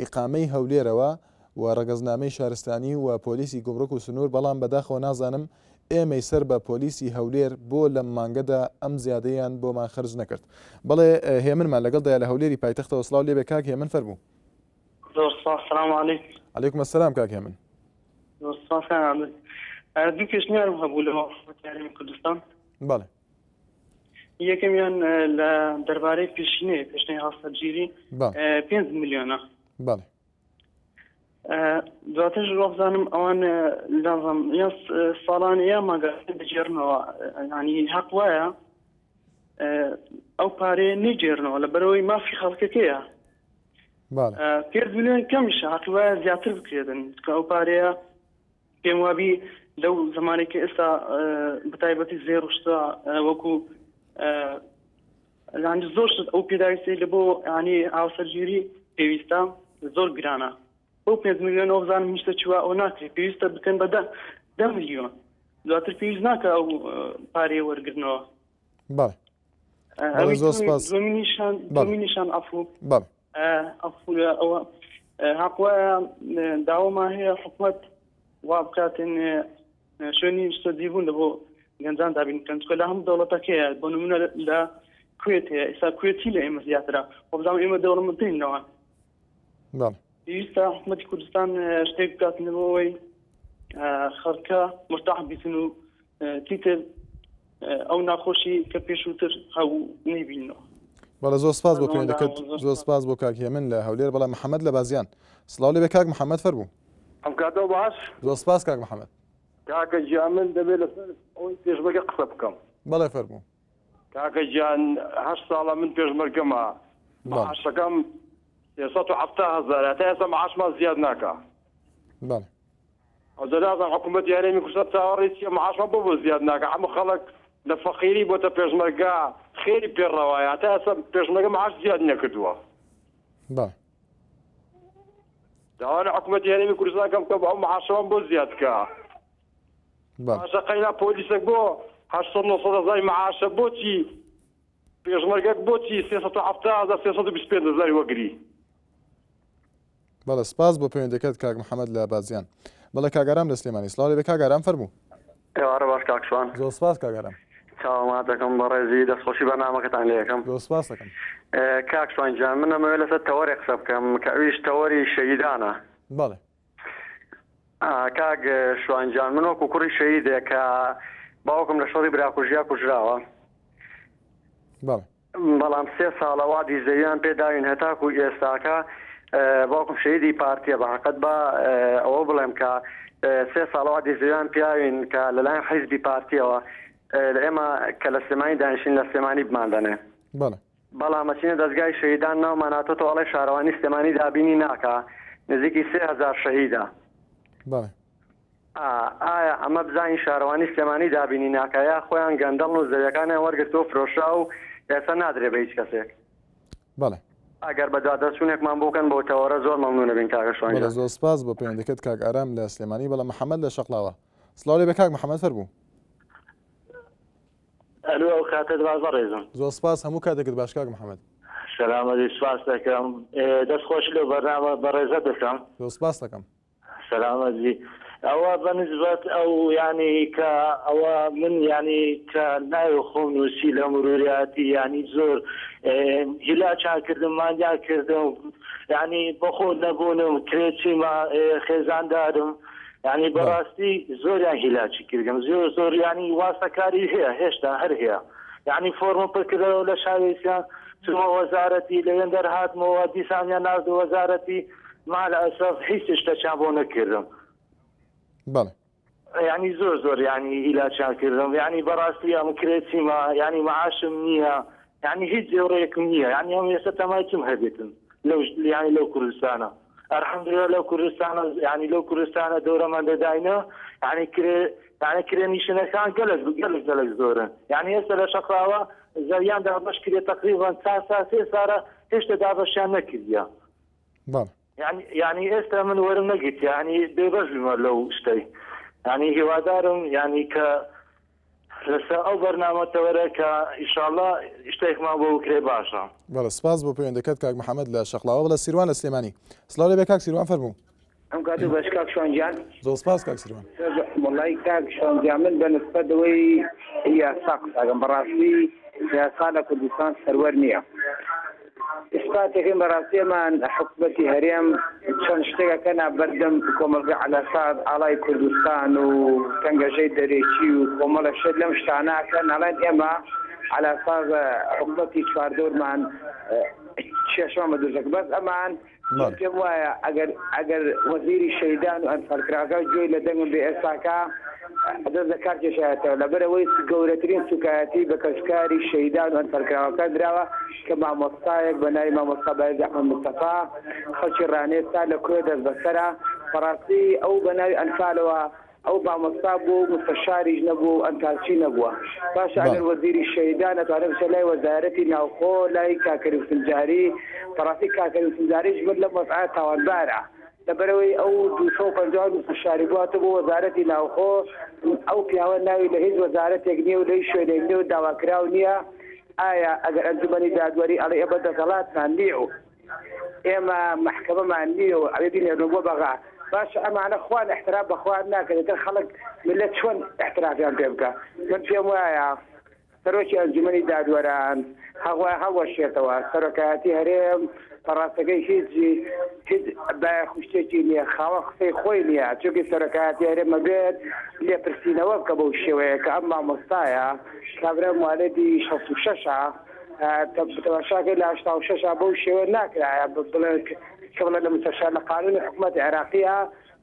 ئیقامەی هەولێرەوە و ڕەگەزنامەی شارستانی و پۆلیسی گومرک و سنوور، بەڵام بەداخەوە نازانم ئێمەی سەر بە پۆلیسی هەولێر بۆ لەم مانگەدا ئەم زیادەیان بۆمان خەرج نەکرد. بەڵێ هێمنمان لەگەڵدایە لە هەولێری پایتەختەوە سڵاو لێبێ کاک هێمن فەرموو. زۆر سپاس سلام علیکم. علیکم السلام کاک هێمن. زۆر سپاس کاک عەبد. دوو پێشنیارم هەبوو لە حکومەتی هەرێمی کوردستان. بەڵێ. یەکەمیان لە دەربارەی پێشینەیە پێشینەی هاوسەرگیری پێنج ملیۆنە. بەڵێ. دواتر وابزانم ئەوان لازم یا ساڵان یا ماگە دەگێڕنەوە ینی حەق وایە ئەو پارەیە نەگێڕنەوە لە بەرەوەی مافی خەڵکەکەیە پێ ملیۆن کەمیشە حەقی وایە زیاتر بکرێتن کە ئەو پارەیە پێم وابی لەو زمانێک کە ئێستا بەتایبەتی زێڕ شتە وەکو یانی زۆر شت ئەو پێداویستی لە بۆ ینی هاوسەرگیری پێویستە زۆر گرانە بەو پێنج ملیۆن ئەو بزانم هیچ چوە ئەو ناکرێت پێویستە بکەن بە دە ملیۆن دواتر پێویست ناکە ئەو پارەیە وەرگرنەوە بەڵێ. بەڵێ زۆر سپاس. دومینیشان بەڵێ. دومینیشان عەفو بەڵێ. عەفو لە ئەوە حەق وایە داوامان هەیە حکومەت وا بکاتن شوێنی نیشتەجێبوون لە بۆ گەنجان دابین بکەن چونکە لە هەموو دەوڵەتەکەیە بۆ نمونە لە کوێت هەیە ئێستا کوێت چی لە ئێمە زیاترە خۆ بزانم ئێمە دەوڵەمەندترین لەوان بەڵێ. پێویستە حکومەتی کوردستان شتێک بکات بۆ ئەوەی خەڵکە مرتاح بیتن و چیتر ئەو ناخۆشی کە پێشووتر هەبوو نەیبینەوە. بەڵێ زۆر سپاس بۆ پەیوەندەکەت زۆر سپاس بۆ کاک هێمن لە هەولێر بەڵێ محەممەد لە بازیان سڵاو لێبێ کاک محەممەد فەرموو. ئەم کاتەو باش. زۆر سپاس کاک محەممەد. کاکە گیان من دەبێت لەسەر ئەوەی پێشمەرگە قسە بکەم. بەڵێ فەرموو. کاکە گیان هەشت ساڵە من پێشمەرگەمە معاشەکەم 370 هەزار تا ئێستا معاشمان زیاد ناکا. بەڵێ. ئەوجا نازانم حکوومەتی هەرێمی کوردستان چاوەڕێی چییە معاشمان بۆ بۆ زیاد ناکا هەموو خەڵک لە فەقیری بۆتە پێشمەرگە خێری پێ ڕەوایە هەتا ئێستا پێشمەرگە معاش زیاد نەکردووە. بەڵێ. داوا لە حکوومەتی هەرێمی کوردستان کەم کە ئەو معاشەمان بۆ زیاد کە. باشە قەینا پۆلیسێک بۆ 800 900 هەزاری معاشە بۆچی پێشمەرگەک بۆچی 370 هەزار 325 هەزاری وەگری؟ بەڵێ سپاس بۆ پەیوەندەکەت کاک محەممەد لە بازیان بەڵێ کاک ئارام لە سلێمانی سڵاو لێبێ کاک ئارام فەرموو. ئێوارە باش کاک شوان. زۆر سپاس کاک ئارام. چاوە ماچەکەم بەڕێزی دەستخۆشی بەرنامەکەتان لێ ئەکەم. زۆر سپاس دەکەم. کاک شوان گیان من ئەمەوێ لەسەر تەوەرێک قسە بکەم کە ئەویش تەوەری شەهیدانە. بەڵێ. کاک شوان گیان من وەکو کوڕی شەهیدێک کە باوکم لە شەڕی براکوژیا کوژراوە. بەڵێ. بەڵام سێ ساڵە وەعدی زەویان پێ داوین هەتاکو ئێستاکە باوکم شەهیدی پارتیە بە حەقت با ئەوە بڵێم کە سێ ساڵە وەعدی زەویان پیاوین کە لەلایەن حیزبی پارتیەوە لە ئێمە کە لە سلێمانی دانیشین لە سلێمانی بماندەنێ. بەڵێ. بەڵام ئەچینە دەزگای شەهیدان ناومان هاتۆتەوە ئەڵێ شارەوانی سلێمانی دابینی ناکا نزیکی 3000 شەهیدە. بەڵێ. ئایا ئەمە بزانین شارەوانی سلێمانی دابینی ناکا یا خۆیان گەندەڵن و زەویەکانیان وەرگرتووە فرۆشرا و ئێستا نادرێ بە هیچ کەسێک؟ بەڵێ. ئەگەر بەدواداچوونێکمان بۆ بکەن بۆ تەوەرە زۆر مەمنونەبین کاکە شوان بەڵێ گیان. زۆر سپاس بۆ پەیوەندەکەت کاک ئارام لە سلێمانی بەڵێ محەمەد لە شەقڵاوە سڵاو لێبێ کاک محەمەد فەرموو. ئەلو ئەو کاتەت باش بەڕێزم. زۆر سپاس هەموو کاتێکت باش کاک محەمەد. سەلامەتی سپاس دەکەم دەست خۆش لەو بەرنامە بەڕێزە دەکەم. زۆر سپاس دەکەم. سەلامەت بی ئەوە بە نسبەت ئەو یانی کە ئەوە من یانی کە ناوی خۆم نووسی لە مروریاتی یانی زۆر هیلاکیان کردم ماندیان کردم یانی بەخۆ نەبوونم کرێچیمە خێزاندارم یانی بەڕاستی زۆریان هیلاکی کردم زۆر زۆر یانی واستەکاری هەیە هێشتا هەر هەیە یانی فۆرمم پر کردەوە لە شاوێسیان چوومە وەزارەتی لەوێن دەرهاتمەوە دیسانیان ناردە وەزارەتی مع الاسف هیچ شتەکیان بۆ نەکردم. بەڵێ. یانی زۆر زۆر یانی هیلاکیان کردم یانی بەڕاستی ئەم کرێچیمە یانی معاشم نییە یانی هیچ جێوڕێکم نییە یانی ئەم ئێستا تەمای چم هەبێتن لەو یانی لەو کوردستانە ئەلحەمدللە لەو کوردستانە یانی لەو کوردستانە دەورەمان دەداینە یانی کرێ یانی کرێ نیشنەکان گەلک گەلک گەلک زۆرن یانی ئێستا لە شەقاوە زەویان دابەش کرێ تەقریبەن چار سار سێ سارە هێشتا دابەشیان نەکردیە. بەڵێ. یانی یانی ئێستا من وەرم نەگرت یانی بێبەش بوومە لەو شتەی یانی هیوادارم یانی کە لەسەر ئەو بەرنامە تەوەرە کە ئیشاڵا شتێکمان بۆ بکرێ باشە. بەڵێ سپاس بۆ پەیوەندەکەت کاک محەمەد لە شەقڵاوە بەڵێ سیروان لە سلێمانی سڵاو لێبێ کاک سیروان فەرموو. ئەم کاتە باش کاک شوان گیان. زۆر سپاس کاک سیروان. وەڵای کاک شوان گیان من بە نسبەت ئەوەی یاسا قسەکەم بەڕاستی یاسا لە کوردستان سەروەر نییە. ئیسپاتەکەین بەڕاستی ئەمان حکومەتی هەرێم چەند شتێک ئەکەنە بەردەم کۆمەڵگە عەلەسات ئاڵای کوردستان و تەنگەژەی دەرەکی و کۆمەڵە شت لەم شتانە ئەکەن ئەڵێن ئێمە عەلاساز حکومەتی چواردەورمان کێشەمان بە دروست بەس ئەمان من پێم وایە ئەگەر ئەگەر وەزیری شەهیدان و ئەنفالکراوەکان گوێی لە دەنگم بێ ئێستاکە دەست لە کار کێشایەتەوە لەبەرئەوەی گەورەترین سوکایەتی بە کەسوکاری شەهیدان و ئەنفالکراوەکان دراوە کە مامۆستایەک بە ناوی مامۆستا بایز ئەحمەد مستەفا خەڵکی ڕانیە سا لە کۆیە دەستبەسەرە بەڕاستی ئەو بە ناوی ئەنفالەوە ئەو مامۆستا بووە و مستەشاریش نەبووە و ئەنفالچی نەبووە باشە ئەگەر وەزیری شەهیدان ئەتوانێت بچێت لای وەزارەتی ناوخۆ لای کاک کەریم سنجاری بەڕاستی کاک کەریم سنجاریش من لەم وەزعە تاوانبارە لەبەرئەوەی ئەو 250 مستەشاری بواتە بۆ وەزارەتی ناوخۆ ئەو پیاوە ناوی لە هیچ وەزارەتێک نییە و لە هیچ شوێنێک نییە و داواکراو نییە. ئایا ئەگەر ئەنجومەنی دادوەری ئەڵێ ئێمە دەسەڵاتمان نییە و ئێمە مەحکەمەمان نییە و ئەبێ بینێرنەوە بۆ بەغا باشە ئەمانە خوان احترام بە خوان ناکەن ئیتر خەڵک ملت چۆن احترافیان پێ بکە من پێم وایە سەرۆکی ئەنجومەنی دادوەران هەوای هەڵوەشێتەوە سەرۆکایەتی هەرێم بە ڕاستەکەی هیچ هیچ بایەخ و شتێکی نییە خاوەن قسەی خۆی نییە چونکی سەرۆکایەتی هەرێم ئەبێت لێپرسینەوە بکە بەو شێوەیە کە ئەم مامۆستایە کابرا موالدی 66 ە تەماشاکەی لە 86 بەو شێوە ناکرایە بڵێ کە بڵێ لە مستەشار لە قانونی حکوومەت عێراقیە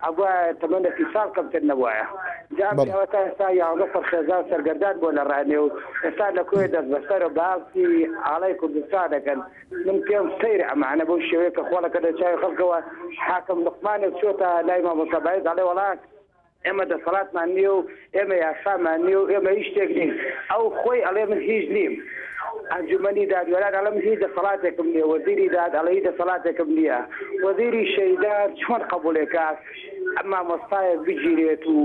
ئەبوایە تەمەنێکی ساڵ کەمتر نەبوایە. جا ئەم بەڵێ. پیاوە تا ئێستا یاوزە سەد خێزان سەرگەردان بووە لە ڕانیە و ئێستا لە کۆیە دەستبەسەرە و باسی ئاڵای کوردستان دەکەن. من پێم سەیرە ئەمانە بەو شێوەیە کە خۆڵەکە لە چاوی خەڵکەوە حاکم لوقمانێک چۆتە لای مامۆستا بایز ئەڵێ وەڵا ئێمە دەسەڵاتمان نییە و ئێمە یاسامان نییە و ئێمە هیچ شتێک نین. ئەو خۆی ئەڵێ من هیچ نیم. ئەنجومەنی دادوەران ئەڵێ من هیچ دەسەڵاتێکم نییە، وەزیری داد ئەڵێ هیچ دەسەڵاتێکم نییە. وەزیری شەهیدان چۆن قەبوڵێ کات ئەم مامۆستایەک بگیرێت و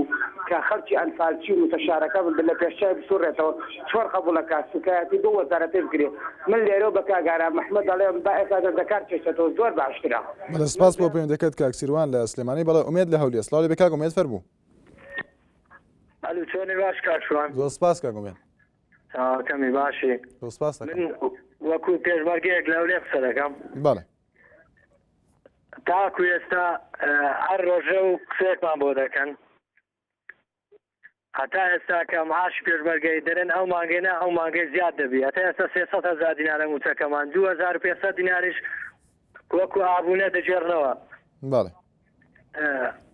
کە خەڵکی ئەنفالچی و موستەشارەکە بن لە پێش چاوی بسوڕێتەوە چۆن قەبوڵە کات سوکایەتی بەو وەزارەتەی بکرێ. من لێرەوە بە کاک ئارام ئەحمەد ئەڵێم با ئێستا دەست لەکار بکێشێتەوە زۆر باشترە. بەڵێ سپاس بۆ پەیوەندیەکەت کاک سیروان لە سلێمانی. بەڵێ ئومێد لە هەولێر. سڵاو لێبێ کاک ئومێد فەرموو. ئەلو چۆنی باش کاک شوان؟ زۆر سپاس کاک ئومێد. چاوەکەمی باشی؟ زۆر سپاس دەکەم. من وەکو پێشمەرگەیەک لە هەولێر قسە دەکەم. بەڵێ. تاکو ئێستا هەر ڕۆژە و قسەیەکمان بۆ دەکەن. هەتا ئێستا کە معاشی پێشمەرگەی دەرێن ئەو مانگەی نا ئەو مانگەی زیاد دەبی هەتا ئێستا 300 هەزار دینارە موچەکەمان 2500 دیناریش وەکو ئابوونە دەگێڕنەوە. بەڵێ.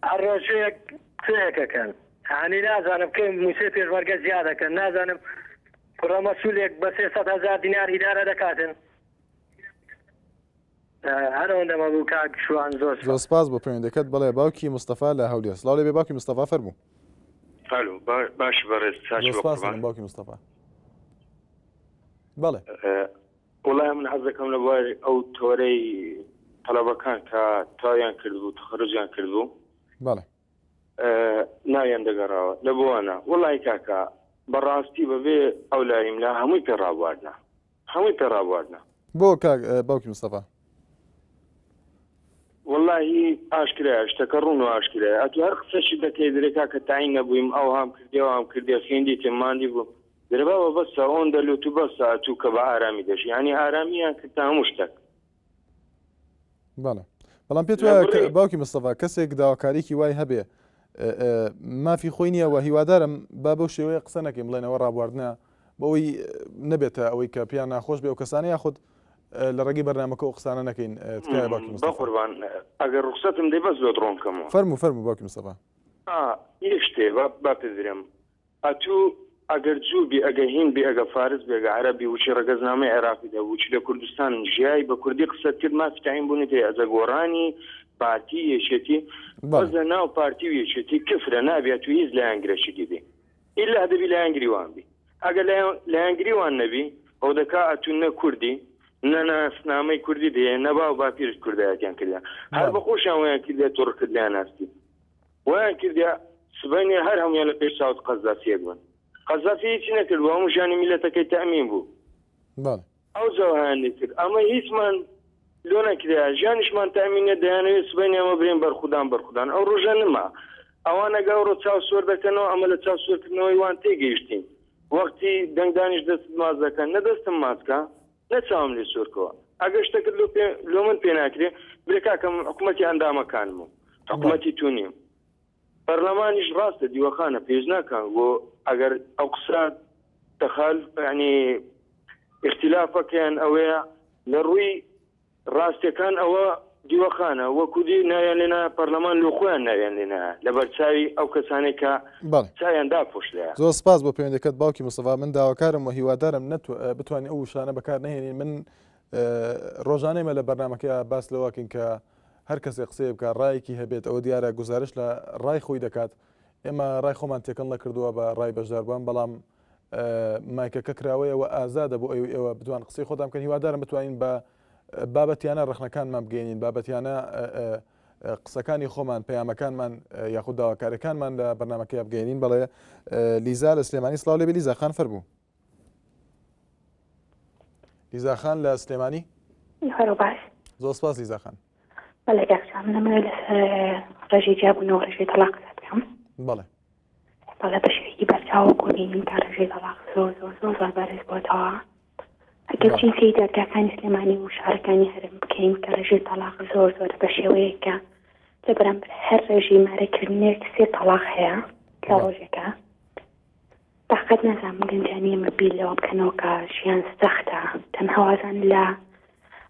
هەر ڕۆژێک قسەیەکەکەن هانی نازانم کەی موچەی پێشمەرگە زیادەکەن نازانم کوڕە مەسولێک بە 300 هەزار دینار ئیدارە دەکاتن هەر ئەوەندە مەبوو کاک شوان زۆر زۆر سپاس بۆ پەیوەندەکەت بەڵێ باوکی مستەفا لە هەولێر سڵاو لێ بێ باوکی مستەفا فەرموو ئەلو باش بەڕێز زۆر سپاس باوکی مستەفا بەڵێ وڵای من حەزەکەم لە بواری ئەو تۆرەی تەلەبەکان کە تاویان کردبوو تەخەرجیان کردبوو بەڵێ ناویان دەگەڕاوە لە بۆوانە وڵی کاکە بەڕاستی بەبێ ئەو لایم لا هەمووی پێ ڕابواردنە هەمووی پێ ڕابواردنە بۆ کاک باوکی مستەفا وەڵاهی ئاشکرایە شتەکە ڕوون و ئاشکرایە ئەتو هەر قسەشی دەکەی درێ کاکە تاین نەبوویم ئەوهام کردێ ئەوهام کردێ خوێندیتم ماندی بووم درێ بابە بەسە ئەوەندە لوت و بەسە ئەتوو کە بە ئارامی دەژی یانی ئارامیان کردتە هەموو شتەک. بەڵێ بەڵام پێت وایە کە باوکی مستەفا کەسێک داواکاریکی وای هەبێ مافی خۆی نییە و هیوادارم با بەو شێوەیە قسە نەکەین بڵێنەوە ڕابواردنە بەوەی نەبێتە ئەوەی کە پێیان ناخۆش بێ و کەسانە یاخود لە ڕێگەی بەرنامەکە و قسانە نەکەین تکایە باوکی مستەفا بەقوربان ئەگەر ڕوخسەتم دەی بەس لۆت ڕۆن کەمەوە فەرموو فەرموو باوکی مستەفا یەک شتێ با پێ برێم ئەتوو ئەگەر جوو بی ئەگە هیند بی ئەگە فارس بی ئەگە عەرەب بی وچی ڕەگەزنامەی عێراقیت هەبوو وچی لە کوردستان ژیای بە کوردی قسەت کرد مافی تەعین بوونت هەیە ئەجە گۆڕانی پارتی یەکێتی بەس لە ناو پارتی و یەکێتی کفرە نابی ئەتوو هیچ لایەنگرەکی بی ئیلا دەبی لایەنگری وان بی ئەگەر لایەنگری وان نەبی ئەودەکا ئەتوو نە کوردی نە ناسنامەی کوردیت هەیە نە باو باپیرت کوردایەتیان کردە هەر بە خۆشیان ویان کردە تۆ ڕکت لایان هەستی وایان کردە سبەینێ هەر هەموویان لە پێش چاوت قەزافیەک بن قەزافی هیچی نەکرد بوو هەموو ژیانی میلەتەکەی تەئمین بوو بەڵێ ئەو جەوهایان لێ کرد ئەمە هیچمان لۆ نەکرا ژیانیشمان تەئمین نیە دەیانەوێت سبەینێ ئەمە برێن بەرخودان بەرخودان ئەو ڕۆژە نما ئەوان ئەگە ئەوڕۆ چاو سۆر دەکەنەوە ئەمە لە چاو سۆرکردنەوەی وان تێگەیشتین وەختی دەنگدانیش دەستت ماچ دەکەن نە دەستم ماچ کە نە چاوم لێ سۆرکەوە ئەگەر شتەکت لۆ پێ لۆ من پێ ناکرێ برێ کاکە من حکومەتی ئەندامەکانم و حکومەتی تو نیم پەرلەمانیش ڕاستە دیوەخانە پێویست ناکا بۆ ئەگەر ئەو قسە تەخال یعنی اختلافەکەیان ئەوەیە لە ڕووی ڕاستیەکان ئەوە دیوەخانە وەکو دی ناویان لێنا پەرلەمان لۆ خۆیان ناویان لێنا لە بەرچاوی ئەو کەسانێک کە چاویان داپۆشرایە. زۆر سپاس بۆ پەیوەندەکەت باوکی مستەفا من داواکارم و هیوادارم بتوانین ئەو وشانە بەکار نەهێنین من ڕۆژانە ئێمە لە بەرنامەکەیا باس لەوەکەین کە هەر کەسێک قسەیە بکات ڕایەکی هەبێت ئەوە دیارە گوزارش لە ڕای خۆی دەکات ئێمە ڕای خۆمان تێکەڵ نەکردووە بە ڕای بەشداربووان بەڵام مایکەکە کراوەیە و ئازادە بۆ ئەوی ئێوە بتوان قسەی خۆتان بکەن هیوادارم بتوانین بە بابەتیانە ڕەخنەکانمان بگەێنین بابەتیانە قسەکانی خۆمان پەیامەکانمان یاخود داواکارەکانمان لە بەرنمەکەی بگەێنین بەڵێ لیزا لە سلێمانی سلااو لێبی لیزا خان فەرموو. لیزا خان لە سلێمانی. هەرو باش. زۆر سپاس لیزا خان. بەڵێ کاک چاو من ئەمەوێ لەسەر ڕێژەی جیابوونەوە ڕێژەی تەڵاق قسە بکەم. بەڵێ. بەڵێ بە شێوەیەکی بەرچاو وەکو بینین کە ڕێژەی تەڵاق زۆر زۆر زۆر زۆر بەرز بۆتەوە. ئەگەر بچین سەیری دادگاکانی سلێمانی و شارەکانی هەرێم بکەین کە ڕێژەی تەڵاق زۆر زۆرە بە شێوەیەک کە لە بەرامبەر هەر ڕێژەی مارەکردنێک سێ تەڵاق هەیە لە ڕۆژێکا. بەقەت نازانم گەنجانی ئێمە بیر لەوە بکەنەوە کە ژیان سەختە تەنها وازان لە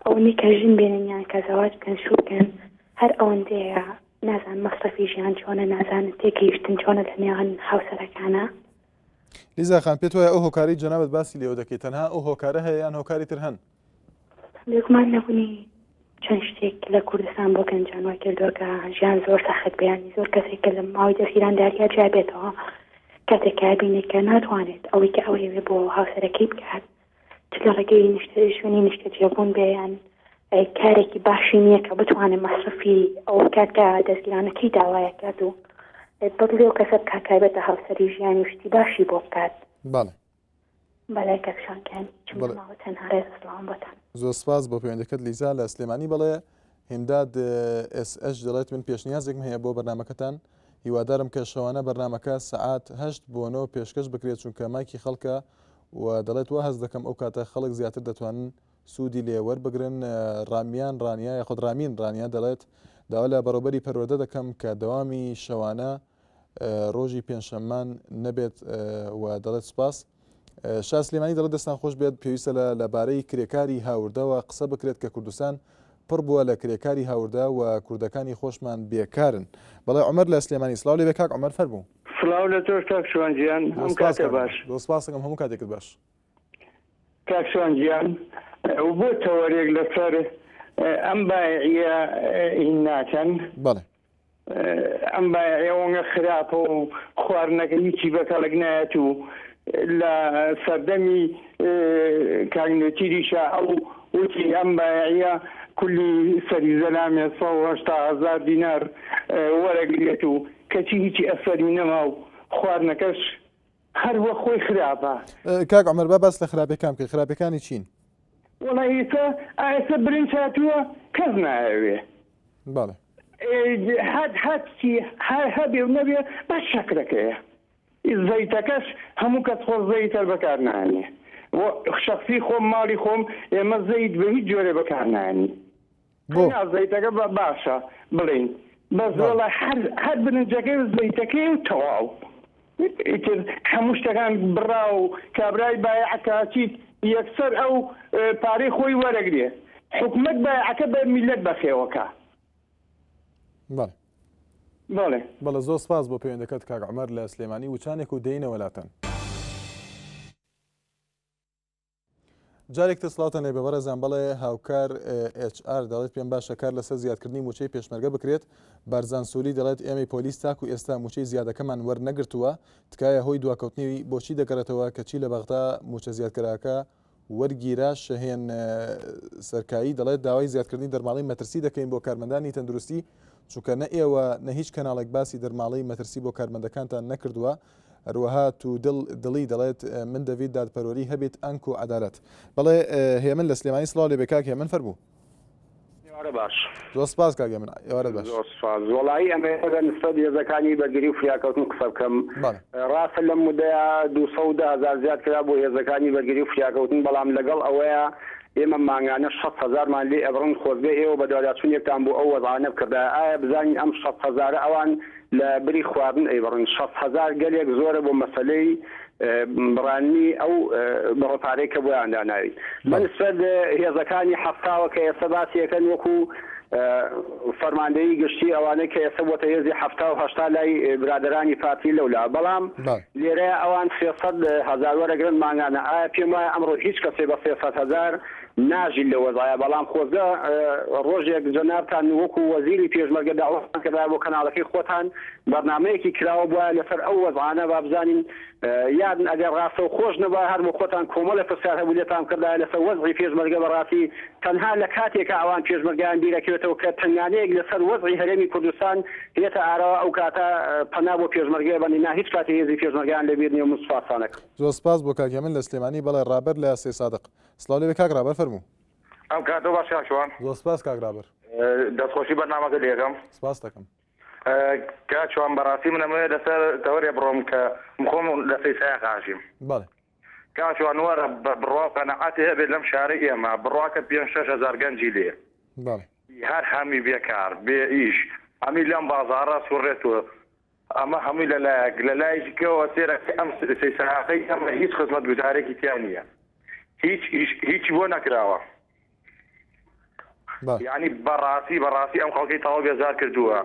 ئەوەنەی کە ژن بێنن یان کە زەواج بکەن شوو بکەن هەر ئەوەندەیە نازان مەسرەفی ژیان چۆنە نازانن تێگەیشتن چۆنە لە نێوان هاوسەرەکانە. لیزا خان پێت وایە ئەو هۆکارەی جەنابت باسی لێوە دەکەی تەنها ئەو هۆکارە هەیە یان هۆکاری تر هەن؟ بێگومان نەبوونی چەند شتێک لە کوردستان بۆ گەنجان وای کردووە کە ژیان زۆر سەخت بێ یانی زۆر کەسێک کە لە ماوەی دەستگیرانداریا جیا بێتەوە کاتێک کە بینێک کە ناتوانێت ئەوەی کە ئەوەیەوێ بۆ هاوسەرەکەی بکات چ لە ڕێگەی نیشتە شوێنی نیشتەجێبوون بێ یان کارێکی باشی نییە کە بتوانێت مەسرەفی ئەو بکات کە دەستگیرانەکەی داوایە کات و بەدڵی ئەو کەسە بکات تایبەتە هاوسەری ژیانی و شتی باشی بۆ بکات. بەڵێ. بەڵێ کاک شوان گیان هیچم بەڵێ. نەماوە تەنها ڕێز و سڵاوم بۆتان. زۆر سپاس بۆ پەیوەندەکەت لیزا لە سلێمانی بەڵێ هیمداد ئێس ئەش دەڵێت من پێشنیازێکم هەیە بۆ بەرنامەکەتان هیوادارم کە شەوانە بەرنامەکە سەعات هەشت بۆ نۆ پێشکەش بکرێت چونکە مایکی خەڵکە و دەڵێت وا هەست دەکەم ئەو کاتە خەڵک زیاتر دەتوانن سوودی لێ وەربگرن ڕامیان ڕانیا یاخود ڕامین ڕانیا دەڵێت داوا لە بەڕێوبەری پەروەردە دەکەم کە دەوامی شەوانە ڕۆژی پێنجشەممان نەبێت و دەڵێت سوپاس. شا سلێمانی دەڵێت دەستان خۆش بێت پێویستە لە لەبارەی کرێکاری هاوردەوە قسە بکرێت کە کوردستان پڕ بووە لە کرێکاری هاوردە و کوردەکانی خۆشمان بێکارن. بەڵێ عومەر لە سلێمانی سڵاو لێبێ کاک عومەر فەرموو. سڵاو لە تۆش کاک شوان گیان زۆر ئەم سپاس کاتە کاک عومەر باش. زۆر سپاس دەکەم هەموو کاتێکت باش. کاک شوان گیان بۆ تەوەرێک لەسەر ئەم بایعیە هین ناکەن؟ بەڵێ. ئەم بایعە ئەوەنگە خراپە و خواردنەکە هیچی بە کەڵک نایەت و لە سەردەمی کاک نێچیریشا ئەو وتی ئەم بایعە کولی سەری زەلامێ 180 هەزار دینار وەرەگرێت و کەچی هیچی ئەسەری نەما و خواردنەکەش هەر وەک خۆی خراپە. کاک عومەر با باس لە خراپیەکان بکەی خراپیەکانی چین؟ وەڵا ئیسە ئایسە برنج هاتووە کەس نایەوێ. بەڵێ. هەر هەرچی هەر هەبێ و نەبێ بەس شەکرەکەیە. زەیتەکەش هەموو کەس خۆ زەیت هەر بەکار نایەنێ. شەخسی خۆم ماڵی خۆم ئێمە زەیت بە هیچ جۆرێ بەکار نایەنین. بۆ؟ نا زەیتەکە بە باشە بڵێین بەس وەڵا هەر هەر برنجەکەی و زەیتەکەی و تەواو ئیتر هەموو شتەکان بڕا و کابرای بایەعەکە ئەچیت یەکسەر ئەو پارەی خۆی وەرەگرێ حکومەت بایەعەکە بە میلەت بەخێوەکا. بەڵێ. بەڵێ. بەڵێ زۆر سپاس بۆ پەیوەندەکەت کاک عومەر لە سلێمانی وچانێک و دێینەوە لاتان. جارێک تر سڵاوتان لێبێ بەڕێزان بەڵێ هاوکار HR دەڵێت پێم باشە کار لەسەر زیادکردنی موچەی پێشمەرگە بکرێت بارزان سولی دەڵێت ئێمەی پۆلیس تاکو ئێستا موچەی زیادەکەمان وەرنەگرتووە تکایە هۆی دواکەوتنی بۆچی دەگەڕێتەوە کەچی لە بەغدا موچە زیادکراکە وەرگیرا شەهێن سەرکایی دەڵێت داوای زیادکردنی دەرماڵەی مەترسی دەکەین بۆ کارمەندانی تەندروستی چونکە نە ئێوە نە هیچ کەناڵێک باسی دەرماڵەی مەترسی بۆ کارمەندەکانتان نەکردووە هەروەها تو دڵ دڵی دەڵێت من دەڤیت دادپەروەری هەبیت ئەنکو عەدالەت. بەڵێ هێمن لە سلێمانی سڵاو لێبێ کاک هێمن فەرموو. ئێوارە باش. زۆر سپاس کاک هێمن ئێوارەت باش. زۆر سپاس. وەڵایی ئەمەوێ بە نسبەت هێزەکانی بەرگری و فریاکەوتن قسە بکەم. بەڵێ. ڕاستە لەم مدەیا 210 هەزار زیاد کرا بۆ هێزەکانی بەرگری و فریاکەوتن بەڵام لەگەڵ ئەوەیا ئێمە مانگانە 60 هەزارمان لێ ئەبڕن خۆزگە ئێوە بەدواداچونێکتان بۆ ئەو وەزعانە بکردایە ئایا بزانین ئەم 60 هەزارە ئەوان لە بری خواردن ئەیبڕن 60 هەزار گەلێک زۆرە بۆ مەسەلەی بڕانی ئەو بڕە پارەی کە بۆیان داناوین بە نسبەت هێزەکانی حەفتاوە کە ئێستا باسی ئەکەن وەکو فەرماندەیی گشتی ئەوانەی کە ئێستا بۆتە هێزی حەفتا و هەشتا لای برادەرانی پارتی لەولا بەڵام لێرەیە ئەوان سێ سەد هەزار وەرەگرن مانگانە ئایا پێم وایە ئەمڕۆ هیچ کەسێ بە سێ سەد هەزار. ناژین لە وەزعە بەڵام خۆزگە ڕۆژێک جەنابتان وەکو وەزیری پێشمەرگە داوەتان کردایە بۆ کەناڵەکەی خۆتان بەرنامەیەکی کراوە بوایە لەسەر ئەو وەزعانە با بزانین یان ئەگەر ڕاستەوخۆش نەبوایە هەر بۆ خۆتان کۆمەڵێ پرسیار هەبوو لێتان بکردایە لەسەر وەزعی پێشمەرگە بەڕاستی تەنها لە کاتێکا ئەوان پێشمەرگەیان بیرەکەوێتەوە کە تەنگانەیەک لەسەر وەزعی هەرێمی کوردستان یەتە ئاراوە ئەو کاتە پەنا بۆ پێشمەرگە بەن نا هیچ کاتێ هێزی پێشمەرگەیان لەبیر نیە و من سوپاستان ئەکەم. زۆر سپاس بۆ کاک هێمن لە سلێمانی بەڵێ ڕابەر لە سەیسادق سڵاو لێبێ کاک ڕابەر فەرموو. ئەم کاتەو باش کاک شوان. زۆر سپاس کاک ڕابەر. دەستخۆشی بەرنامەکە لێکەم. سپاست دەکەم. کاک شوان بەڕاستی من ئەمەوێت لەسەر تەوەرێ بڕۆم کە من خۆم لە سەیسایق ئاژیم. بەڵێ. کاک شوان وەرە بە بڕوا و قەناعەتێ هەبێت لەم شارەی ئێمە بڕواکە پێنج 6000 گەنجی لێ. بەڵێ. هەر هەمی بێکار بێ ئیش هەمی لەم بازاڕە سوڕێتوە ئەمە هەمووی لە لایەک، لە لایەکی کەوە سێرەکەی ئەم سەیساقەی ئێمە هیچ خزمەتگوزارێکی تیا نییە، هیچ ئیش هیچی بۆ نەکراوە. یانی بەڕاستی بەڕاستی ئەم خەڵکەی تەواو بێزار کردووە.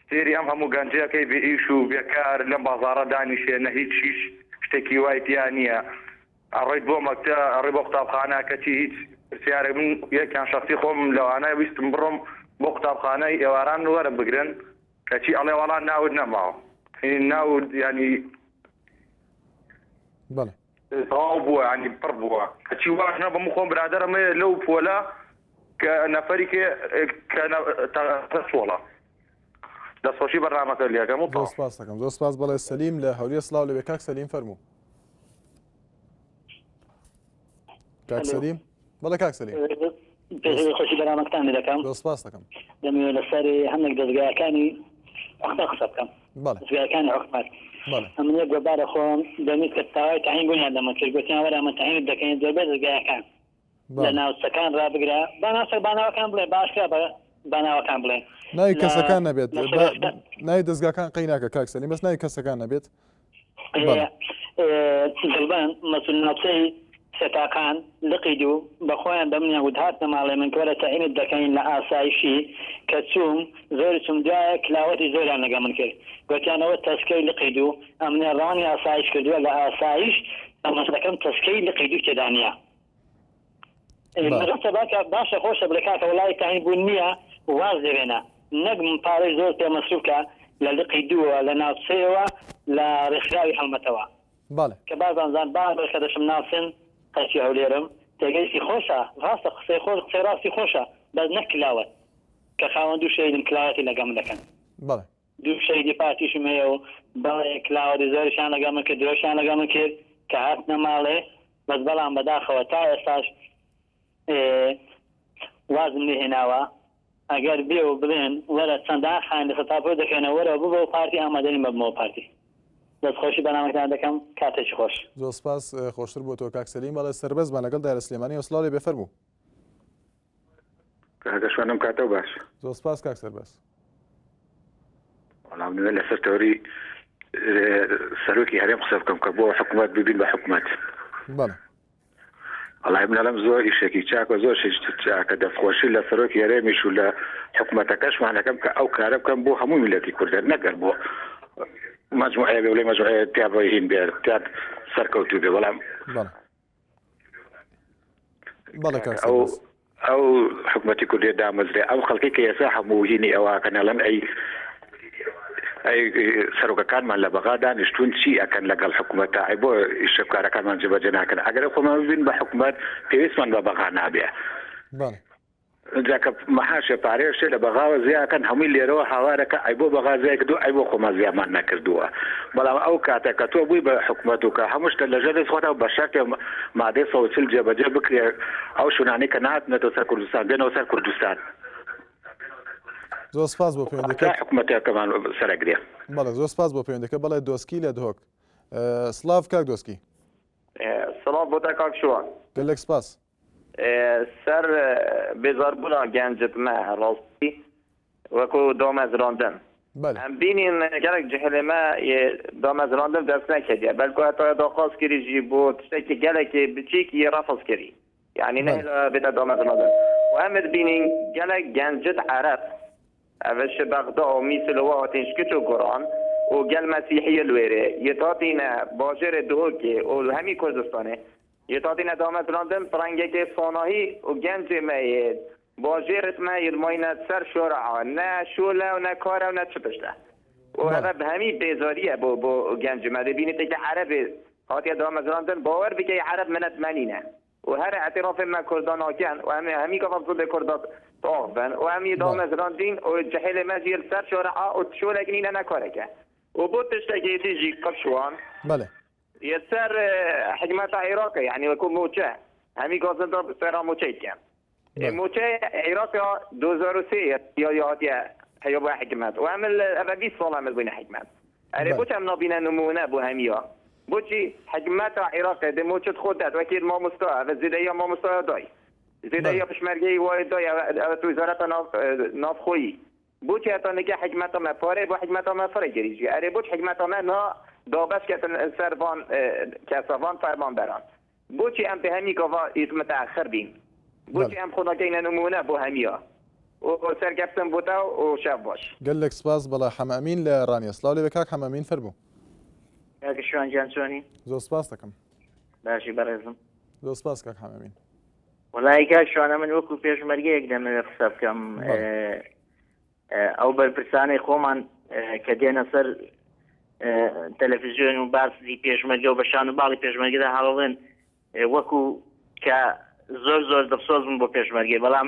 سێری ئەم هەموو گەنجەکەی بێ ئیش و بێکار لەم بازاڕە دانیشێ نە هیچ هیچ شتێکی وای تیا نییە. ئەڕۆیت بۆ مەکتە ئەڕۆی بۆ قوتابخانە کەچی هیچ پرسیارێک من یەکیان شەخسی خۆم لەوانە ویستم بڕۆم بۆ قوتابخانەی ئێواران وەرم بگرن کەچی ئەڵێ وەڵا ناوت نەماوە ناو ینی بەڵێ تەواو بووە ینی پڕ بووە کەچی واش نە بەم خۆم برادەرم هەیە لەو پۆلە کە نەفەری کێ کە سۆڵە دەستخۆشی بەرنامەکە لەکەم و زۆر سپاس دەکەم زۆر سپاس بەڵێ سەلیم لە هەولێر سڵاو لەوێ کاک سەلیم فەرموو کاک سەلیم بەڵێ کاک سەلیم خۆشی بەرامەکان دەکەم زۆر سپاس دەکەم دەمەوێت لەسەر هەندێک دەزگاکانی حکومەت قسە بکەم دەزگاکانی حکومەت ئەمن یەک بەبارە خۆم دەمویست کە تاوای تەعین بوونیان لە من کرد گوتیان وەرە ئەمە تەعینت دەکەین زۆربەی دەزگایەکان لە ناوچەکان ڕابگرە با ناسەر با ناوەکان بڵێ باشترە بە با ناوەکان بڵێ ناوی کەسەکان نەبێت ناوی دەزگاکان قەی ناکە کاک سەلیم بەس ناوی کەسەکان نەبێت دڵبەند مەسول ناوچەی سێتاقان لقی دوو بە خۆیان بە منیان وت هاتنە ماڵێ من کۆرە تەعینت دەکەین لە ئاسایشی کە چووم زۆری چووم دوایە کلاوەتی زۆریان لەگەڵ من کرد گۆتیان ئەوە تەسکەی لقی دوو ئەمنیان ڕانی ئاسایش کردووە لە ئاسایش ئەمەسەکەم تەسکەی لقی دوو تێدا نییە ڕاستە باکە باشە خۆشە بڵێ کاکە وەڵای تاین بوون نییە واز لێوێنە نەک پارەی زۆر پێ مەسروف کە لە لقی دووەوە لە ناوچەیەوە لە ڕێکخراوی هەڵمەتەوە بەڵێ. کە بازان زان با کە دەشم ناسن خەڵکی هەولێرم تێگەیشتی خۆشە ڕاستە قسەی خۆش قسەی ڕاستی خۆشە بەس نەک کلاوەت کە خاوەن دوو شەهیدم کلاوەتی لەگەڵ من دەکەن. بەڵێ. دوو شەهیدی پارتیشم هەیە و بەڵێ کلاوەتی زۆریشیان لەگەڵ من کرد درۆشیان لەگەڵ من کرد کە هاتنە ماڵێ بەس بەڵام بەداخەوە تا ئێستاش وازم لێ هێناوە ئەگەر بێ و بڵێن وەرە چەندان خان لەسەر تاپۆ دەکەنەوە وەرەوە ببەوە پارتی ئامادە نیم ببمەوە پارتی دەست خۆشی بەرنامەکەتان دەکەم کاتێکی خۆش. زۆر سپاس خۆشتر بۆ تۆ کاک سەلیم بەڵێ سەربەزمان لەگەڵ دایرە سلێمانی و سڵاو لێ بێ فەرموو. کاکە شوان ئەم کاتەو باش. زۆر سپاس کاک سەربەز. وەڵام نوێ لەسەر تەوری سەرۆکی هەرێم قسە بکەم کە بۆ حکوومەت ببین بە حکوومەت. بەڵێ. وەڵای من ئەڵێم زۆر ئیشێکی چاکە زۆر شتێکی چاکە دەستخۆشی لە سەرۆکی هەرێمیش و لە حکوومەتەکەشمان ئەکەم کە ئەو کارە بکەم بۆ هەموو میللەتی کوردە نەگەر بۆ مەجموعەیە بێ بڵێ مەجموعەیە تیا بۆ هین بێ تیا سەرکەوتوو بێ بەڵام بەڵێ بەڵێ کاک ئەو سەربەست. ئەو حکومەتی کوردیە دامەزرێ ئەو خەڵکەی کە ئێستا هەموو هینی ئەوە ئەکەن ئەڵێن ئەی ئەی سەرۆکەکانمان لە بەغا دانیشتوون چی ئەکەن لەگەڵ حکومەتە ئەی بۆ ئیشە کارەکانمان جێبەجێ ناکەن ئەگەر خۆمان ببین بە حکومەت پێویستمان بە بەغا نابێ بەڵێ جا کە مەحاشێ پارەیە شێ لە بەغاوە زیاکەن هەمووی لێرەوە هاوارەکە ئەی بۆ بەغا زیای کردووە ئەی بۆ خۆمان زیامان نەکردووە بەڵام ئەو کاتە کە تۆ بووی بە حکومەت و کە هەموو شتە لەژێر دەست خۆتا بە شەرتێ مادەی 140 جێبەجێ بکرێ ئەو شوێنانەی کە نەهاتنەتەوە سەر کوردستان بێنەوە سەر کوردستان. زۆر سپاس بۆ پەیوەندەکەت. حکومەتەکەمان سەرەگرێ. بەڵێ زۆر سپاس بۆ پەیوەندەکە بەڵێ دۆسکی لە دهۆک. سڵاڤ کاک دۆسکی. سڵاو بۆ تە کاک شوان. گەلێک سپاس. سەر بێزاربوونا گەنجت مە ڕاستی وەکو دامەزراندن ئەم بینین گەلەک جهلێ مە یێ دامەزراندن دەست نەکردیە بەلکو هەتا داخواز کری ژی بۆ تشتێکی گەلەکی بچیک یێ ڕەفز کری یعنی نەهێلا بێتە دامەزراندن و ئەمت بینین گەلەک گەنجت عەرەب ئەڤ ش بەغدا و میسل و هاتین ش کچ و گوران و گەل مەسیحیە لوێرێ یێت هاتینە باژێرێ دهۆکێ و هەمی کوردستانێ. یێ تاتینە دامەزراندن پرەنگێکێ ساناهی و گەنجێ مە یێ باژێرت مە یێ ماینە سەر شۆرعا نە شۆلە و نە کارە و نە چ پشتە و ئەڤە هەمی بێزاریە بۆ بۆ گەنج مە دەبینێتێ کە عەرەبێ هاتیە دامەزراندن باوەر بکەی عەرەب منەت مەنینە و هەر ئعترافێ مە کوردا ناکەن و ئەم هەمی گاڤ زڵێ کوردا تاخ بن و ئەم یێ دامەزراندین و جحێلێ مە ژی سەر شۆرعا و شۆلەک نینە نە کارەکە و بۆ تشتەکێ دیژی قرشوان بەلێ. یەسەر حکمەتا عێراقێ یعنی وەکو موچە هەمی گازندا سەرا موچەی کەم موچەی عێراق 2003 یا یا هاتیە هەیە بۆ حکمەت و ئەمل ئەڤە 20 ساڵ ئەمل بووینە حکمەت ئەرێ بۆچ ئەم نابینە نمونە بۆ هەمیە بۆچی حکمەتا عێراقێ دێ موچت خۆت دەت وەکی مامۆستا ئەڤە زێدەیە مامۆستا دای زێدەیە پشمەرگەی وای دای ئەوە وزارەتە ناوخۆیی بۆچی هەتا نگە حیکمەتا مە پارەی بۆ حیکمەتا مە فرە گریژی ئەرێ بۆچ حیکمەتا مە نا دابەش کەتن سەر ڤان کەسا ڤان فەرمانبەران بۆچی ئەم پێ هەمی گاڤا ئیت متەئەخر بین بۆچی ئەم خۆ ناکەینە نمونە بۆ هەمیا و سەرکەفتن بۆ تە و شەڤ باش. گەلەک سپاس بەڵێ حەمە ئەمین لە ڕانیە سڵاو لێبێ کاک حەمە ئەمین فەرموو. کاکە شوان گیان چۆنی؟ زۆر سپاس دەکەم. باشی بەڕێزم. زۆر سپاس کاک حەمە ئەمین. وەڵایی کاک شوانە من وەکو پێشمەرگەیەک دەمەوێت قسە بکەم ئەو بەرپرسانەی خۆمان کە دێنە سەر تەلەفزیۆن و باسی پێشمەرگە و بە شان و باڵی پێشمەرگەدا هەڵڵێن وەکو کە زۆر زۆر دڵسۆز بوون بۆ پێشمەرگەی بەڵام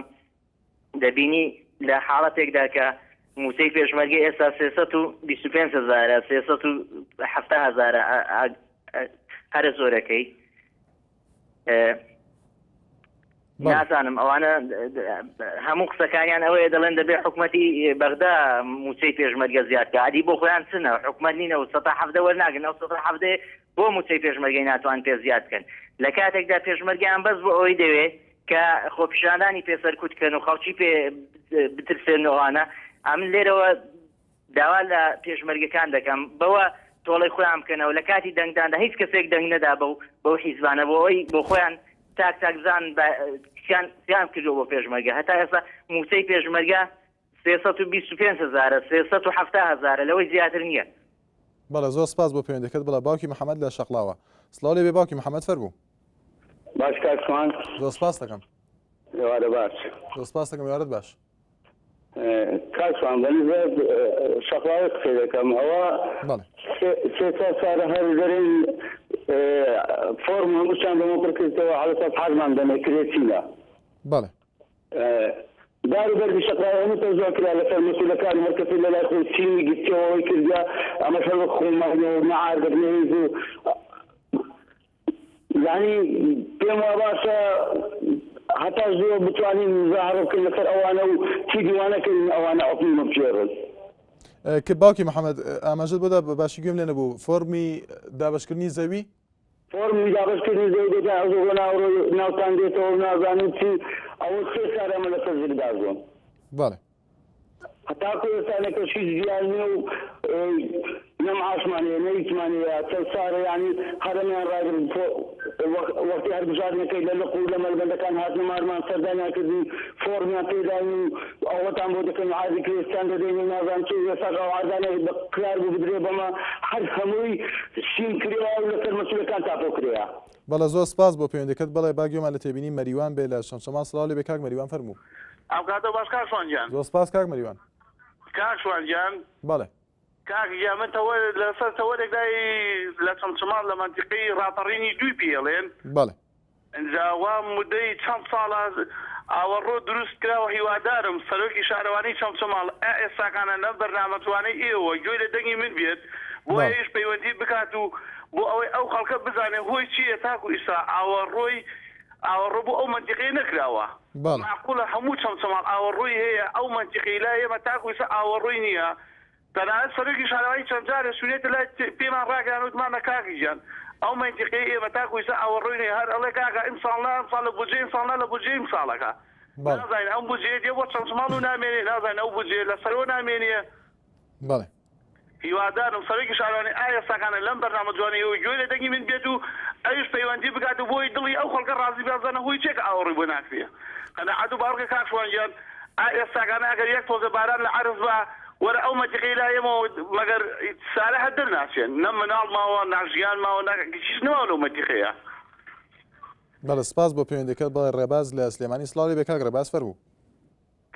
دەبینی لە حاڵەتێکدا کە موچەی پێشمەرگە ئێستا 325 هزارە 370 هزارە هەرە زۆرەکەی نازانم ئەوانە هەموو قسەکانیان ئەوەیە دەڵێن دەبێ حکوومەتی بەغدا موچەی پێشمەرگە زیاد کە ئەدی بۆ خۆیان چنە حکوومەت نینە و سە حەفتە وەرناگرن ئەو سە حەفتە بۆ موچەی پێشمەرگەی ناتوان پێ زیاد بکەن لە کاتێکدا پێشمەرگیان بەس بۆ ئەوەی دەوێ کە خۆپیشاندانی پێ سەرکوت کەن و خەڵکی پێ بترسێن و ئەوانە ئەمن لێرەوە داوا لە پێشمەرگەکان دەکەم بەوە تۆڵەی خۆیان بکەنەوە لە کاتی دەنگداندا هیچ کەسێک دەنگ نەدا بەو بەو حیزبانە بۆ ئەوەی بۆ خۆیان تاک تاک بزانن بە چیان چیان کردووە بۆ پێشمەرگە هەتا ئێستا مووچەی پێشمەرگە 325 هەزارە 370 هەزارە لەوەی زیاتر نییە. بەڵێ زۆر سپاس بۆ پەیوەندەکەت بەڵێ باوکی محەمەد لە شەقڵاوە سڵاو لێ بێ باوکی محەمەد فەرموو. باش کاک شوان. زۆر سپاس دەکەم. ئێوارە باش. زۆر سپاس دەکەم ئێوارەت باش. کاک شوان بەنسبەت شەقڵاوەی قسەی دەکەم ئەوە سێ چوار سارە هەر دەرێن فۆرم هەمووشیان بەمە پڕ کردەوە عەلە سەد حاجمان دەمێ کرێ چینە بەڵێ دار و بەردی شەقڵاوە هەموو تەوزیع کرا لەسەر مەسولەکان هەر کەسی لەلای خۆی چینی گرتیەوە ئەوەی کردە ئەمەش هەر وەک خۆمان و نە عاردەک نە هیچ و یانی پێم واباشە هەتا زووە بتوانین مزاهەرە بکەین لەسەر ئەوانە و چیدی وا نەکەین ئەوانە عوقلی مە بگێڕن. کە باوکی محەمەد ئاماژەت بۆ دا بە باشی گوێم لێ نەبوو فۆرمی دابەشکردنی زەوی؟ فۆرمی دابەشکردنی زەوی دەکەن ئەو بۆ ناوڕۆ ناوتان دێتەوە و نازانم چی ئەوە سێ سار ئەمە لەسەر زگدازۆن. بەڵێ. هەتاکو ئێستا نەکەش هیچ دیار نیە و نە معاشمان هەیە نە هیچمان هەیە چەند سارە یانی هەر ئەمیان ڕاگرت وەختی هەربژاردنەکەی لە لق و لە مەلبەندەکان هاتنە مارمان سەردانیان کردین فۆڕمیان پێداین و ئەوەتان بۆ دەکەین و عەردی کرێچیان دەدەین و نازانم چی ئێستاش ئەو عەردانە بە قرار بوو بدرێ بەمە هەر هەمووی شین کرێیە و لەسەر مەسولەکان تاپۆ کرێیە. بەڵێ زۆر سپاس بۆ پەیوەندەکەت بەڵێ با گوێمان لە تێبینی مەریوان بێ لە چەمچەماڵ سڵاو لێ بێ کاک مەریوان فەرموو. ئەم کاتە باش کاک شوان گیان. زۆر سپاس کاک مەریوان. کاک شوان گیان. بەڵێ. کاک گیان من تەوەر لەسەر تەوەرێک لای لە چەمچەماڵ لە مەنتیقەی ڕاپەڕینی دووی پێ ئەڵێن. بەڵێ. ئینجا وا مودەی چەند ساڵە ئاوەڕۆ دروست کراوە هیوادارم سەرۆکی شارەوانی چەمچەماڵ ئا ئێستاکانە لەم بەرنامە جوانەی ئێوە گوێی لە دەنگی من بێت بۆ ئەویش پەیوەندی بکات و بۆ ئەوەی ئەو خەڵکە بزانێ هۆی چییە تاکو ئیستا ئاوەڕۆی ئاوەڕۆ بۆ ئەو مەنتیقەیە نەکراوە مەعقولە هەموو چەمچەماڵ ئاوەڕۆی هەیە ئەو مەنتیقەی لای ئێمە تاکو ئیستا ئاوەڕۆی نییە تەنانەت سەرۆکی شارەوانی چەند جارێ چوینەتە لای پێمان ڕاگەیان وتمانە کاک گیان ئەو مەنتیقەی ئێمە تاکو ئیستا ئاوەڕۆی نیە هەر ئەڵێ کاکە ئیمساڵ نا ئەمساڵ لە بودجەی ئیمساڵ نا لە بودجەی ئیمساڵەکە نازانین ئەم بودجەیە دێ بۆ چەند ماڵ و نامێنێ نازانین ئەو بودجەیە لەسەرەوە نامێنێ. بەڵێ. هیوادارم سەرۆکی شارەوانی ئا ئێستاکانە لەم بەرنامە جوانەیەوە گوێ لە دەنگی من بێت و ئەویش پەیوەندی بکات و بۆی دڵی ئەو خەڵکە ڕازی بکات بزانە هۆی چیە کە ئاوەڕۆی بۆ ناکرێ قەناعەت و باوەڕکە کاک شوان گیان ئا ئێستاکانە ئەگەر یەک تۆزێ باران لە عەرز با وەرە ئەو مەنتیقەی لای ئێمەوە مەگەر سارە هەر دەرناچێن نە مناڵ ماوە نا ژیان ماوە نا هیچ نەماوە لەو مەنتیقەیە. بەڵێ سپاس بۆ پەیوەندیەکەت بەڵێ ڕێباز لە سلێمانی سڵاو لێ بێ کاک ڕێباز فەرموو.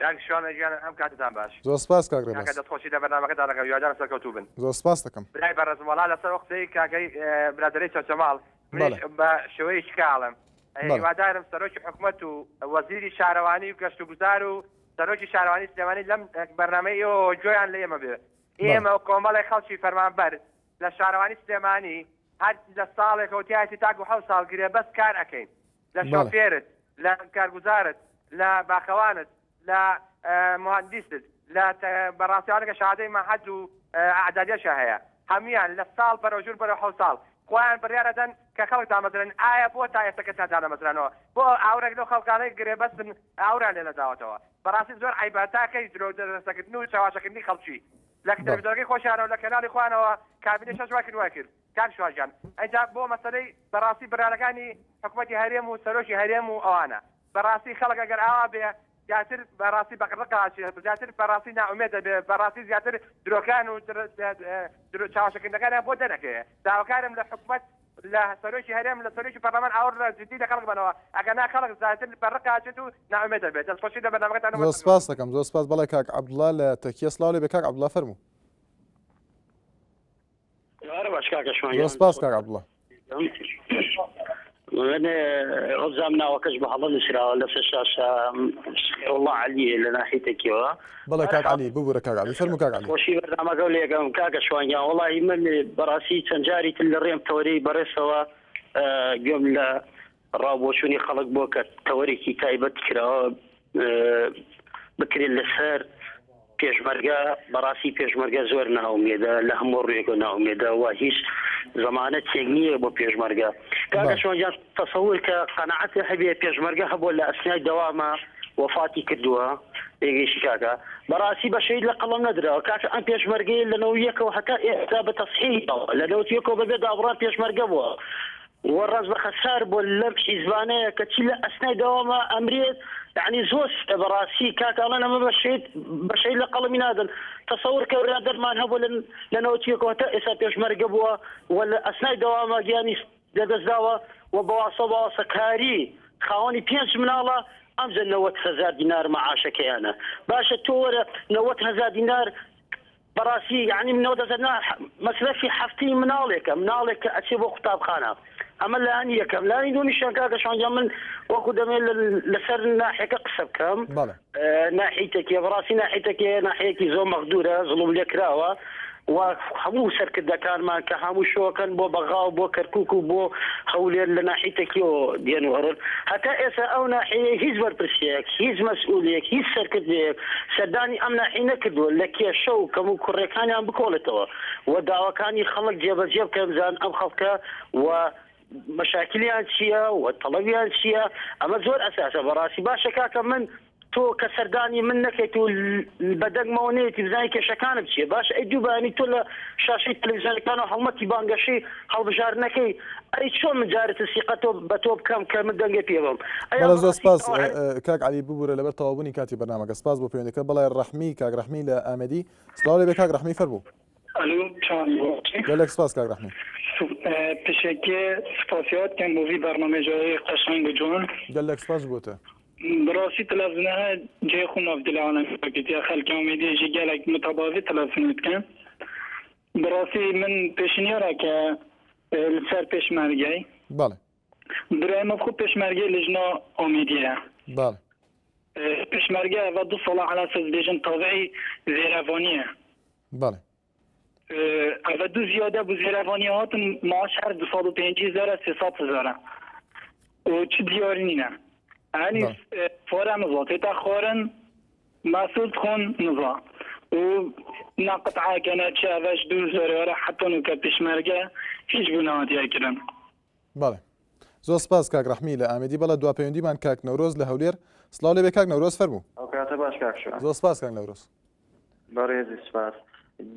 کاک شوان گیان ئەم کاتەتان باش. زۆر سپاس کاک ڕێباز. کاکە دەستخۆشی لە بەرنامەکەتان دەکەم هیوادارم سەرکەوتوو بن. زۆر سپاست دەکەم. برای بەڕێزم وەڵا لەسەر ئەو قسەی کاکەی برادەرەی چەمچەماڵ منیش بە شێوەیەکی کە ئەڵێم هیوادارم سەرۆکی حکومەت و وەزیری شارەوانی و گەشتوگوزار و سەرۆکی شارەوانی سلێمانی لەم بەرنامەی ئێوەوە گوێیان لە ئێمە بێ ئێمە کۆمەڵێک خەڵکی فەرمانبەر لە شارەوانی سلێمانی هەر لە ساڵێکەوە تیایەتی تاکو حەوت ساڵ گرێبەست کار ئەکەین لە شۆفێرت لە کارگوزارت لە باخەوانت لە مهندیست لە بەڕاستی ئەوانە کە شەهادەی مەعهەد و ئەعدادیەشە هەیە هەموویان لە ساڵ بەرەو ژوور بەرەو حەوت ساڵ خۆیان بڕیار ئەدەن کە خەڵک دامەزرێنن ئایا بۆ تا ئێستا کەس نادانەمەزرانەوە بۆ ئاورێک لەو خەڵکانەی گرێبەستن ئاوریان لێ نەداوەتەوە بەڕاستی زۆر عەیبە تا کەی درۆ دەرەسەکردن و چەواشەکردنی خەڵکی لە تەلەفزیۆنەکەی خۆشیانەوە لە کەناڵی خۆیانەوە کابینەی شەش وای کرد وای کرد کاک شوان گیان ئینجا بۆ مەسەلەی بەڕاستی بڕیارەکانی حکومەتی هەرێم و سەرۆکی هەرێم و ئەوانە بەڕاستی خەڵک ئەگەر ئاوا بێ زیاتر بەڕاستی بە ڕقا ئەچێ زیاتر بەڕاستی نائومێد دەبێ بەڕاستی زیاتر درۆکان و درۆ چاوەشەکردنەکانیان بۆ دەرەکەوێ داواکارم لە حکومەت لە سەرۆکی هەرێم لە سەرۆکی پەرلەمان ئاوڕ لە جدی لە خەڵک بەنەوە ئەگەر نا خەڵک زیاتر بە ڕقا ئەچێت و نائومێد دەبێت دەستخۆشی لە بەرنامەکەتان زۆر سپاس دەکەم زۆر سپاس بەڵێ کاک عەبدوڵا لە تەکیە سڵاو لێ بێ کاک عەبدوڵا فەرموو. ئێوارە باش کاکە شوان زۆر سپاس کاک عەبدوڵا. من وەبزانم ناوەکەش بە هەڵە نووسراوە لەسەر شاشە والله عەلیە لە ناحیەی تەکیەوە بەڵێ کاک عەلی ببورە کاک عەلی فەرموو کاک عەلی. خۆشی بەرنامەکە و لێکەم کاکە شوان گیان وەڵاهی من بەڕاستی چەند جاری تر لە ڕێم تەوەرەی بەڕێزەوە گوێم لە ڕاو بۆچوونی خەڵک بووە کە تەوەرێکی تایبەت کراوە بکرێت لەسەر پێشمەرگە بەڕاستی پێشمەرگە زۆر ناومێدە لە هەموو ڕوویەکەوە ناومێدە و هیچ زەمانەتێک نییە بۆ پێشمەرگە کاکە شوان گیان تەسەور کە قەناعەت هەبێ پێشمەرگە هەبووە لە ئەسنای دەوامە وەفاتی کردووە تێگەیشتی کاکە بەڕاستی بە شەهید لە قەڵەم نەدراوە کاکە ئەم پێشمەرگەیە لە نەوە یەکەوە هەتا ئێستا بە تەسحیح لە نەوە یەکەوە بەبێ دابڕان پێشمەرگە بووە و ڕاست بە خەسار بۆ لەم حیزبانەیە کە چی لە ئەسنای دەوامە ئەمرێت یعنی زۆر سوکە بەڕاستی کاکە ئەڵێن ئەمە بە شەهید بە شەهید لە قەڵەمی نادەن تەسەور کە برادەرمان هەبوو لە لە نەوەتیەکەوە هەتا ئێستا پێشمەرگە بووە و لە ئەسنای دەوامە گیانی لەدەستداوە و بەواسە بەواسەکاری خاوەنی پێنج مناڵە ئەمجە 90 هەزار دینار مەعاشەکەیانە باشە تۆ وەرە 90 هەزار دینار بەڕاستی یەعنی منەوە دەزەنا مەسرەفی هەفتەی مناڵێکە مناڵێک کە ئەچێ بۆ قوتابخانە ئەمە لانی یەکەم لانی دوومیشیان کاکە شوان گیان من وەکو دەمێ لەسەر ناحیەکە قسە بکەم ناحیەی تەکیە بەڕاستی ناحیەی تەکیە ناحیەکی زۆر مەغدورە زوڵم لێکراوە و هەموو سەرکردەکانمان کە هەموو شۆکەن بۆ بەغا و بۆ کەرکک و بۆ هەولێر لە ناحیەی تەکیەوە دێن و ئەڕۆن هەتا ئێستا ئەو ناحیەیە هیچ بەرپرسێک هیچ مەسئولێک هیچ سەرکردەیەک سەردانی ئەم ناحیەی نەکردووە لە کێشە و کەموکوڕیەکانیان بکۆڵێتەوە و داواکانی خەڵک جێبەجێ بکەن بزانن ئەم خەڵکە و مەشاکلیان چییە و تەڵەبیان چییە ئەمە زۆر ئەساسە بەڕاستی باشە کاکە من تۆ کە سەردانی من نەکەیت و بە دەنگمەوە نەیەتی بزانی کێشەکانم چییە باشە ئەی دووبانی تۆ لە شاشەی تەلەڤیزیۆنەکان و هەڵمەتی بانگەشەی هەڵبژاردنەکەی ئەی چۆن من جارێ سیقە تۆ بە تۆ بکەم کە من دەنگە پێ بم ئەی بەڵێ زۆر بەڕاستی سپاس ئەوە کاک عەلی ببورە لەبەر تەواوبوونی کاتی بەرنامەکە سپاس بۆ پەیوەندەکە بەڵێ ڕەحمی کاک ڕەحمی لە ئامێدی سڵاو لێ بێ کاک ڕەحمی فەرموو. ئەلو چاوان باشی؟ گەلەک سپاس کاک ڕەحمی. پشەکێ سپاسیات کەم بۆ ڤی بەرنامەی جایێ قەشەنگ و جوان. گەلەک سپاس بۆ تە. بەڕاستی تەلەفزنەهە جێ خو ناف دل عالم گرتیە خەلکی ئامێدیە ژی گەلەک متەباڤی تەلەفزنێ دکەن بەڕاستی من پێشنیارە کە لەسەر پێشمەرگەی بەڵێ. برای مە خو پێشمەرگەی لجنا ئامێدیە. بەڵێ. پێشمەرگە ئەڤە دو ساڵە عەلا سەس بێژن تابعی زێرەڤانیە. بەڵێ. ئەڤە دو زیادە بو زێرەڤانیە هاتن معاش هەر 250 هزارە 300 هزارە و چ دیاری نینە ئەنی فارە نزا تێتا خوارن مەسول خون نزا و نا قطعە کەنە چ ئەڤەش دو زۆرێوەرە حەتۆن و کە پێشمەرگە هیچ بو نەهاتیە کرن. بەڵێ زۆر سپاس کاک ڕەحمی لە ئامێدی بەڵێ دوا پەیوەندیمان کاک نەورۆز لە هەولێر سڵاو لێبێ کاک نەورۆز فەرموو. ئەو کاتە باش کاک شوان. زۆر سپاس کاک نەورۆز. بەڕێزی سپاس.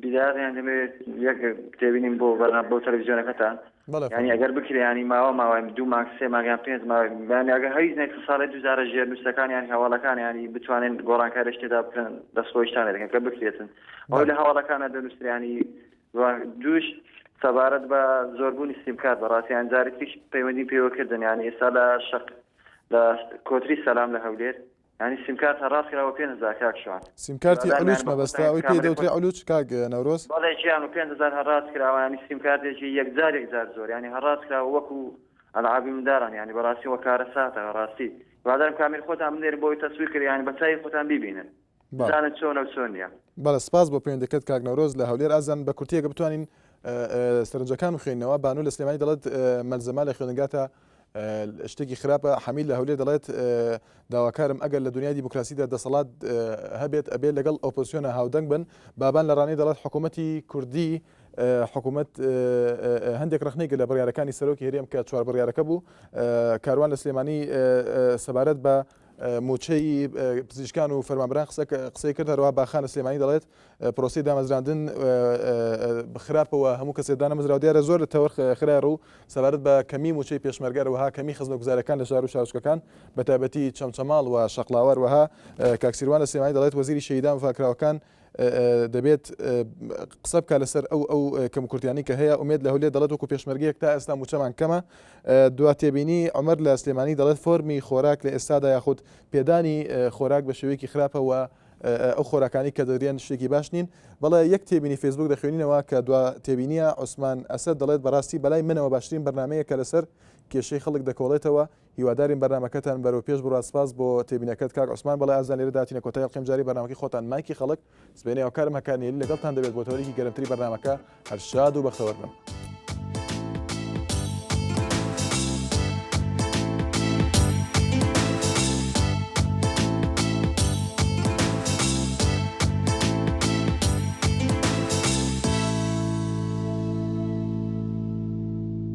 بیداریان دەمەوێت یەک تێبینیم بۆ بەرنامە بۆ تەلەڤیزیۆنەکەتان بەڵێ یانی فەرموو. ئەگەر بکرێ یانی ماوە ماوە دوو مانگ سێ مانگ یان پێنج مانگ یانی ئەگەر هەر هیچ نەکرد ساڵێ دوو جارە ژێرنووسەکان یان هەواڵەکان یانی بتوانن گۆڕانکاریش تێدا بکەن دەستخۆشتان لێ دەکەم کە بکرێتن ئەوەی بەڵێ. لە هەواڵەکانە دەنووسرێ یانی دووش. سەبارەت بە زۆربوونی سیمکارت بەڕاستی یان جارێ تریش پەیوەندیم پێوە کردن یانی ئێستا لە شەق لە کۆتری سەلام لە هەولێر یانی سیمکارت هەڕاس کراوە 5000 کاک شوان سیمکارتی هیوادارم علوچ یانی بە مەبەستە خۆتان ئەوەی پێی کامێرەی دەوترێ خۆت علوچ کاک نەورۆز؟ بەڵێ گیان و 5000 هەڕاس کراوە یانی سیمکارتێکی یەکجار یەکجار زۆر یانی هەڕاس کراوە وەکو ئەلعابی منداران یانی بەڕاستی وە کارەساتە بەڕاستی هیوادارم کامێرەی خۆتان بنێرن بۆ ئەوەی تەسویر کرد یانی بە چاوی خۆتان بیبینن بەڵێ. بزانن چۆنە و چۆن نییە. بەڵێ سپاس بۆ پەیوەندەکەت کاک نەورۆز لە هەولێر ئازیزان بە کورتی ئەگەر بتوانین سەرنجەکان بخوێنینەوە بانو لە سلێمانی دەڵێت مەلزەمە لە خوێندنگاتە شتێکی خراپە حەمید لە هەولێر دەڵێت داواکارم ئەگەر لە دنیای دیموکراسیدا دەسەڵات هەبێت ئەبێت لەگەڵ ئۆپۆزسیۆنە هاودەنگ بن بابان لە ڕانیە دەڵێت حکوومەتی کوردی حکوومەت هەندێک ڕخنەی گرت لە بڕیارەکانی سەرۆکی هەرێم کە چوار بڕیارەکە بوو کاروان لە سلێمانی سەبارەت بە مووچەی پزیشکان و فەرمانبەران قسەی کرد، هەروەها باخان لە سلێمانی دەڵێت، پرۆسەی دامەزراندن خراپەوە هەموو کەسێک دانەمەزراوە، دیارە زۆر لە تەوەر خرایە ڕوو سەبارەت بە کەمی مووچەی پێشمەرگە، هەروەها کەمی خزمەتگوزارییەکان لە شار و شارۆچکەکان بەتایبەتی چەمچەماڵ و شەقڵاوە، هەروەها کاک سیروان لە سلێمانی دەڵێت، وەزیری شەهیدان و وەفاکراوەکان دەبێت قسە بکە لەسەر ئەو ئەو کەموکورتیانی کە هەیە ئومێد لە هەولێر دەڵێت وەکو پێشمەرگەیەک تا ئێستا مووچەمان کەمە دوا تێبینی عومەر لە سلێمانی دەڵێت فۆرمی خۆراک لە ئێستادا یاخود پێدانی خۆراک بە شێوەیەکی خراپە و ئەو خۆراکانی کە دەدرێن شتێکی باش نین بەڵێ یەک تێبینی فەیسبوک دەخوێنینەوە کە دوا تێبینیە عوسمان ئەسەد دەڵێت بەڕاستی بەلای منەوە باشترین بەرنمەیە کە لەسەر کێشەی خەڵک دەکۆڵێتەوە هیوادارین بەرنامەکەتان بەرەو پێش بڕوات سپاس بۆ تێبینەکەت کاک عوسمان بەڵێ ئازیزان لێرەدا هاتینە کۆتای ئەڵقەی ئەمجارەی بەرنامەکەی خۆتان مایکی خەڵک سبەینێ هاوکارم هەکار نیلی لەگەڵتان دەبێت بۆ تەوەرێکی گەرمتری بەرنامەکە هەر شاد و بەختەوەر بن.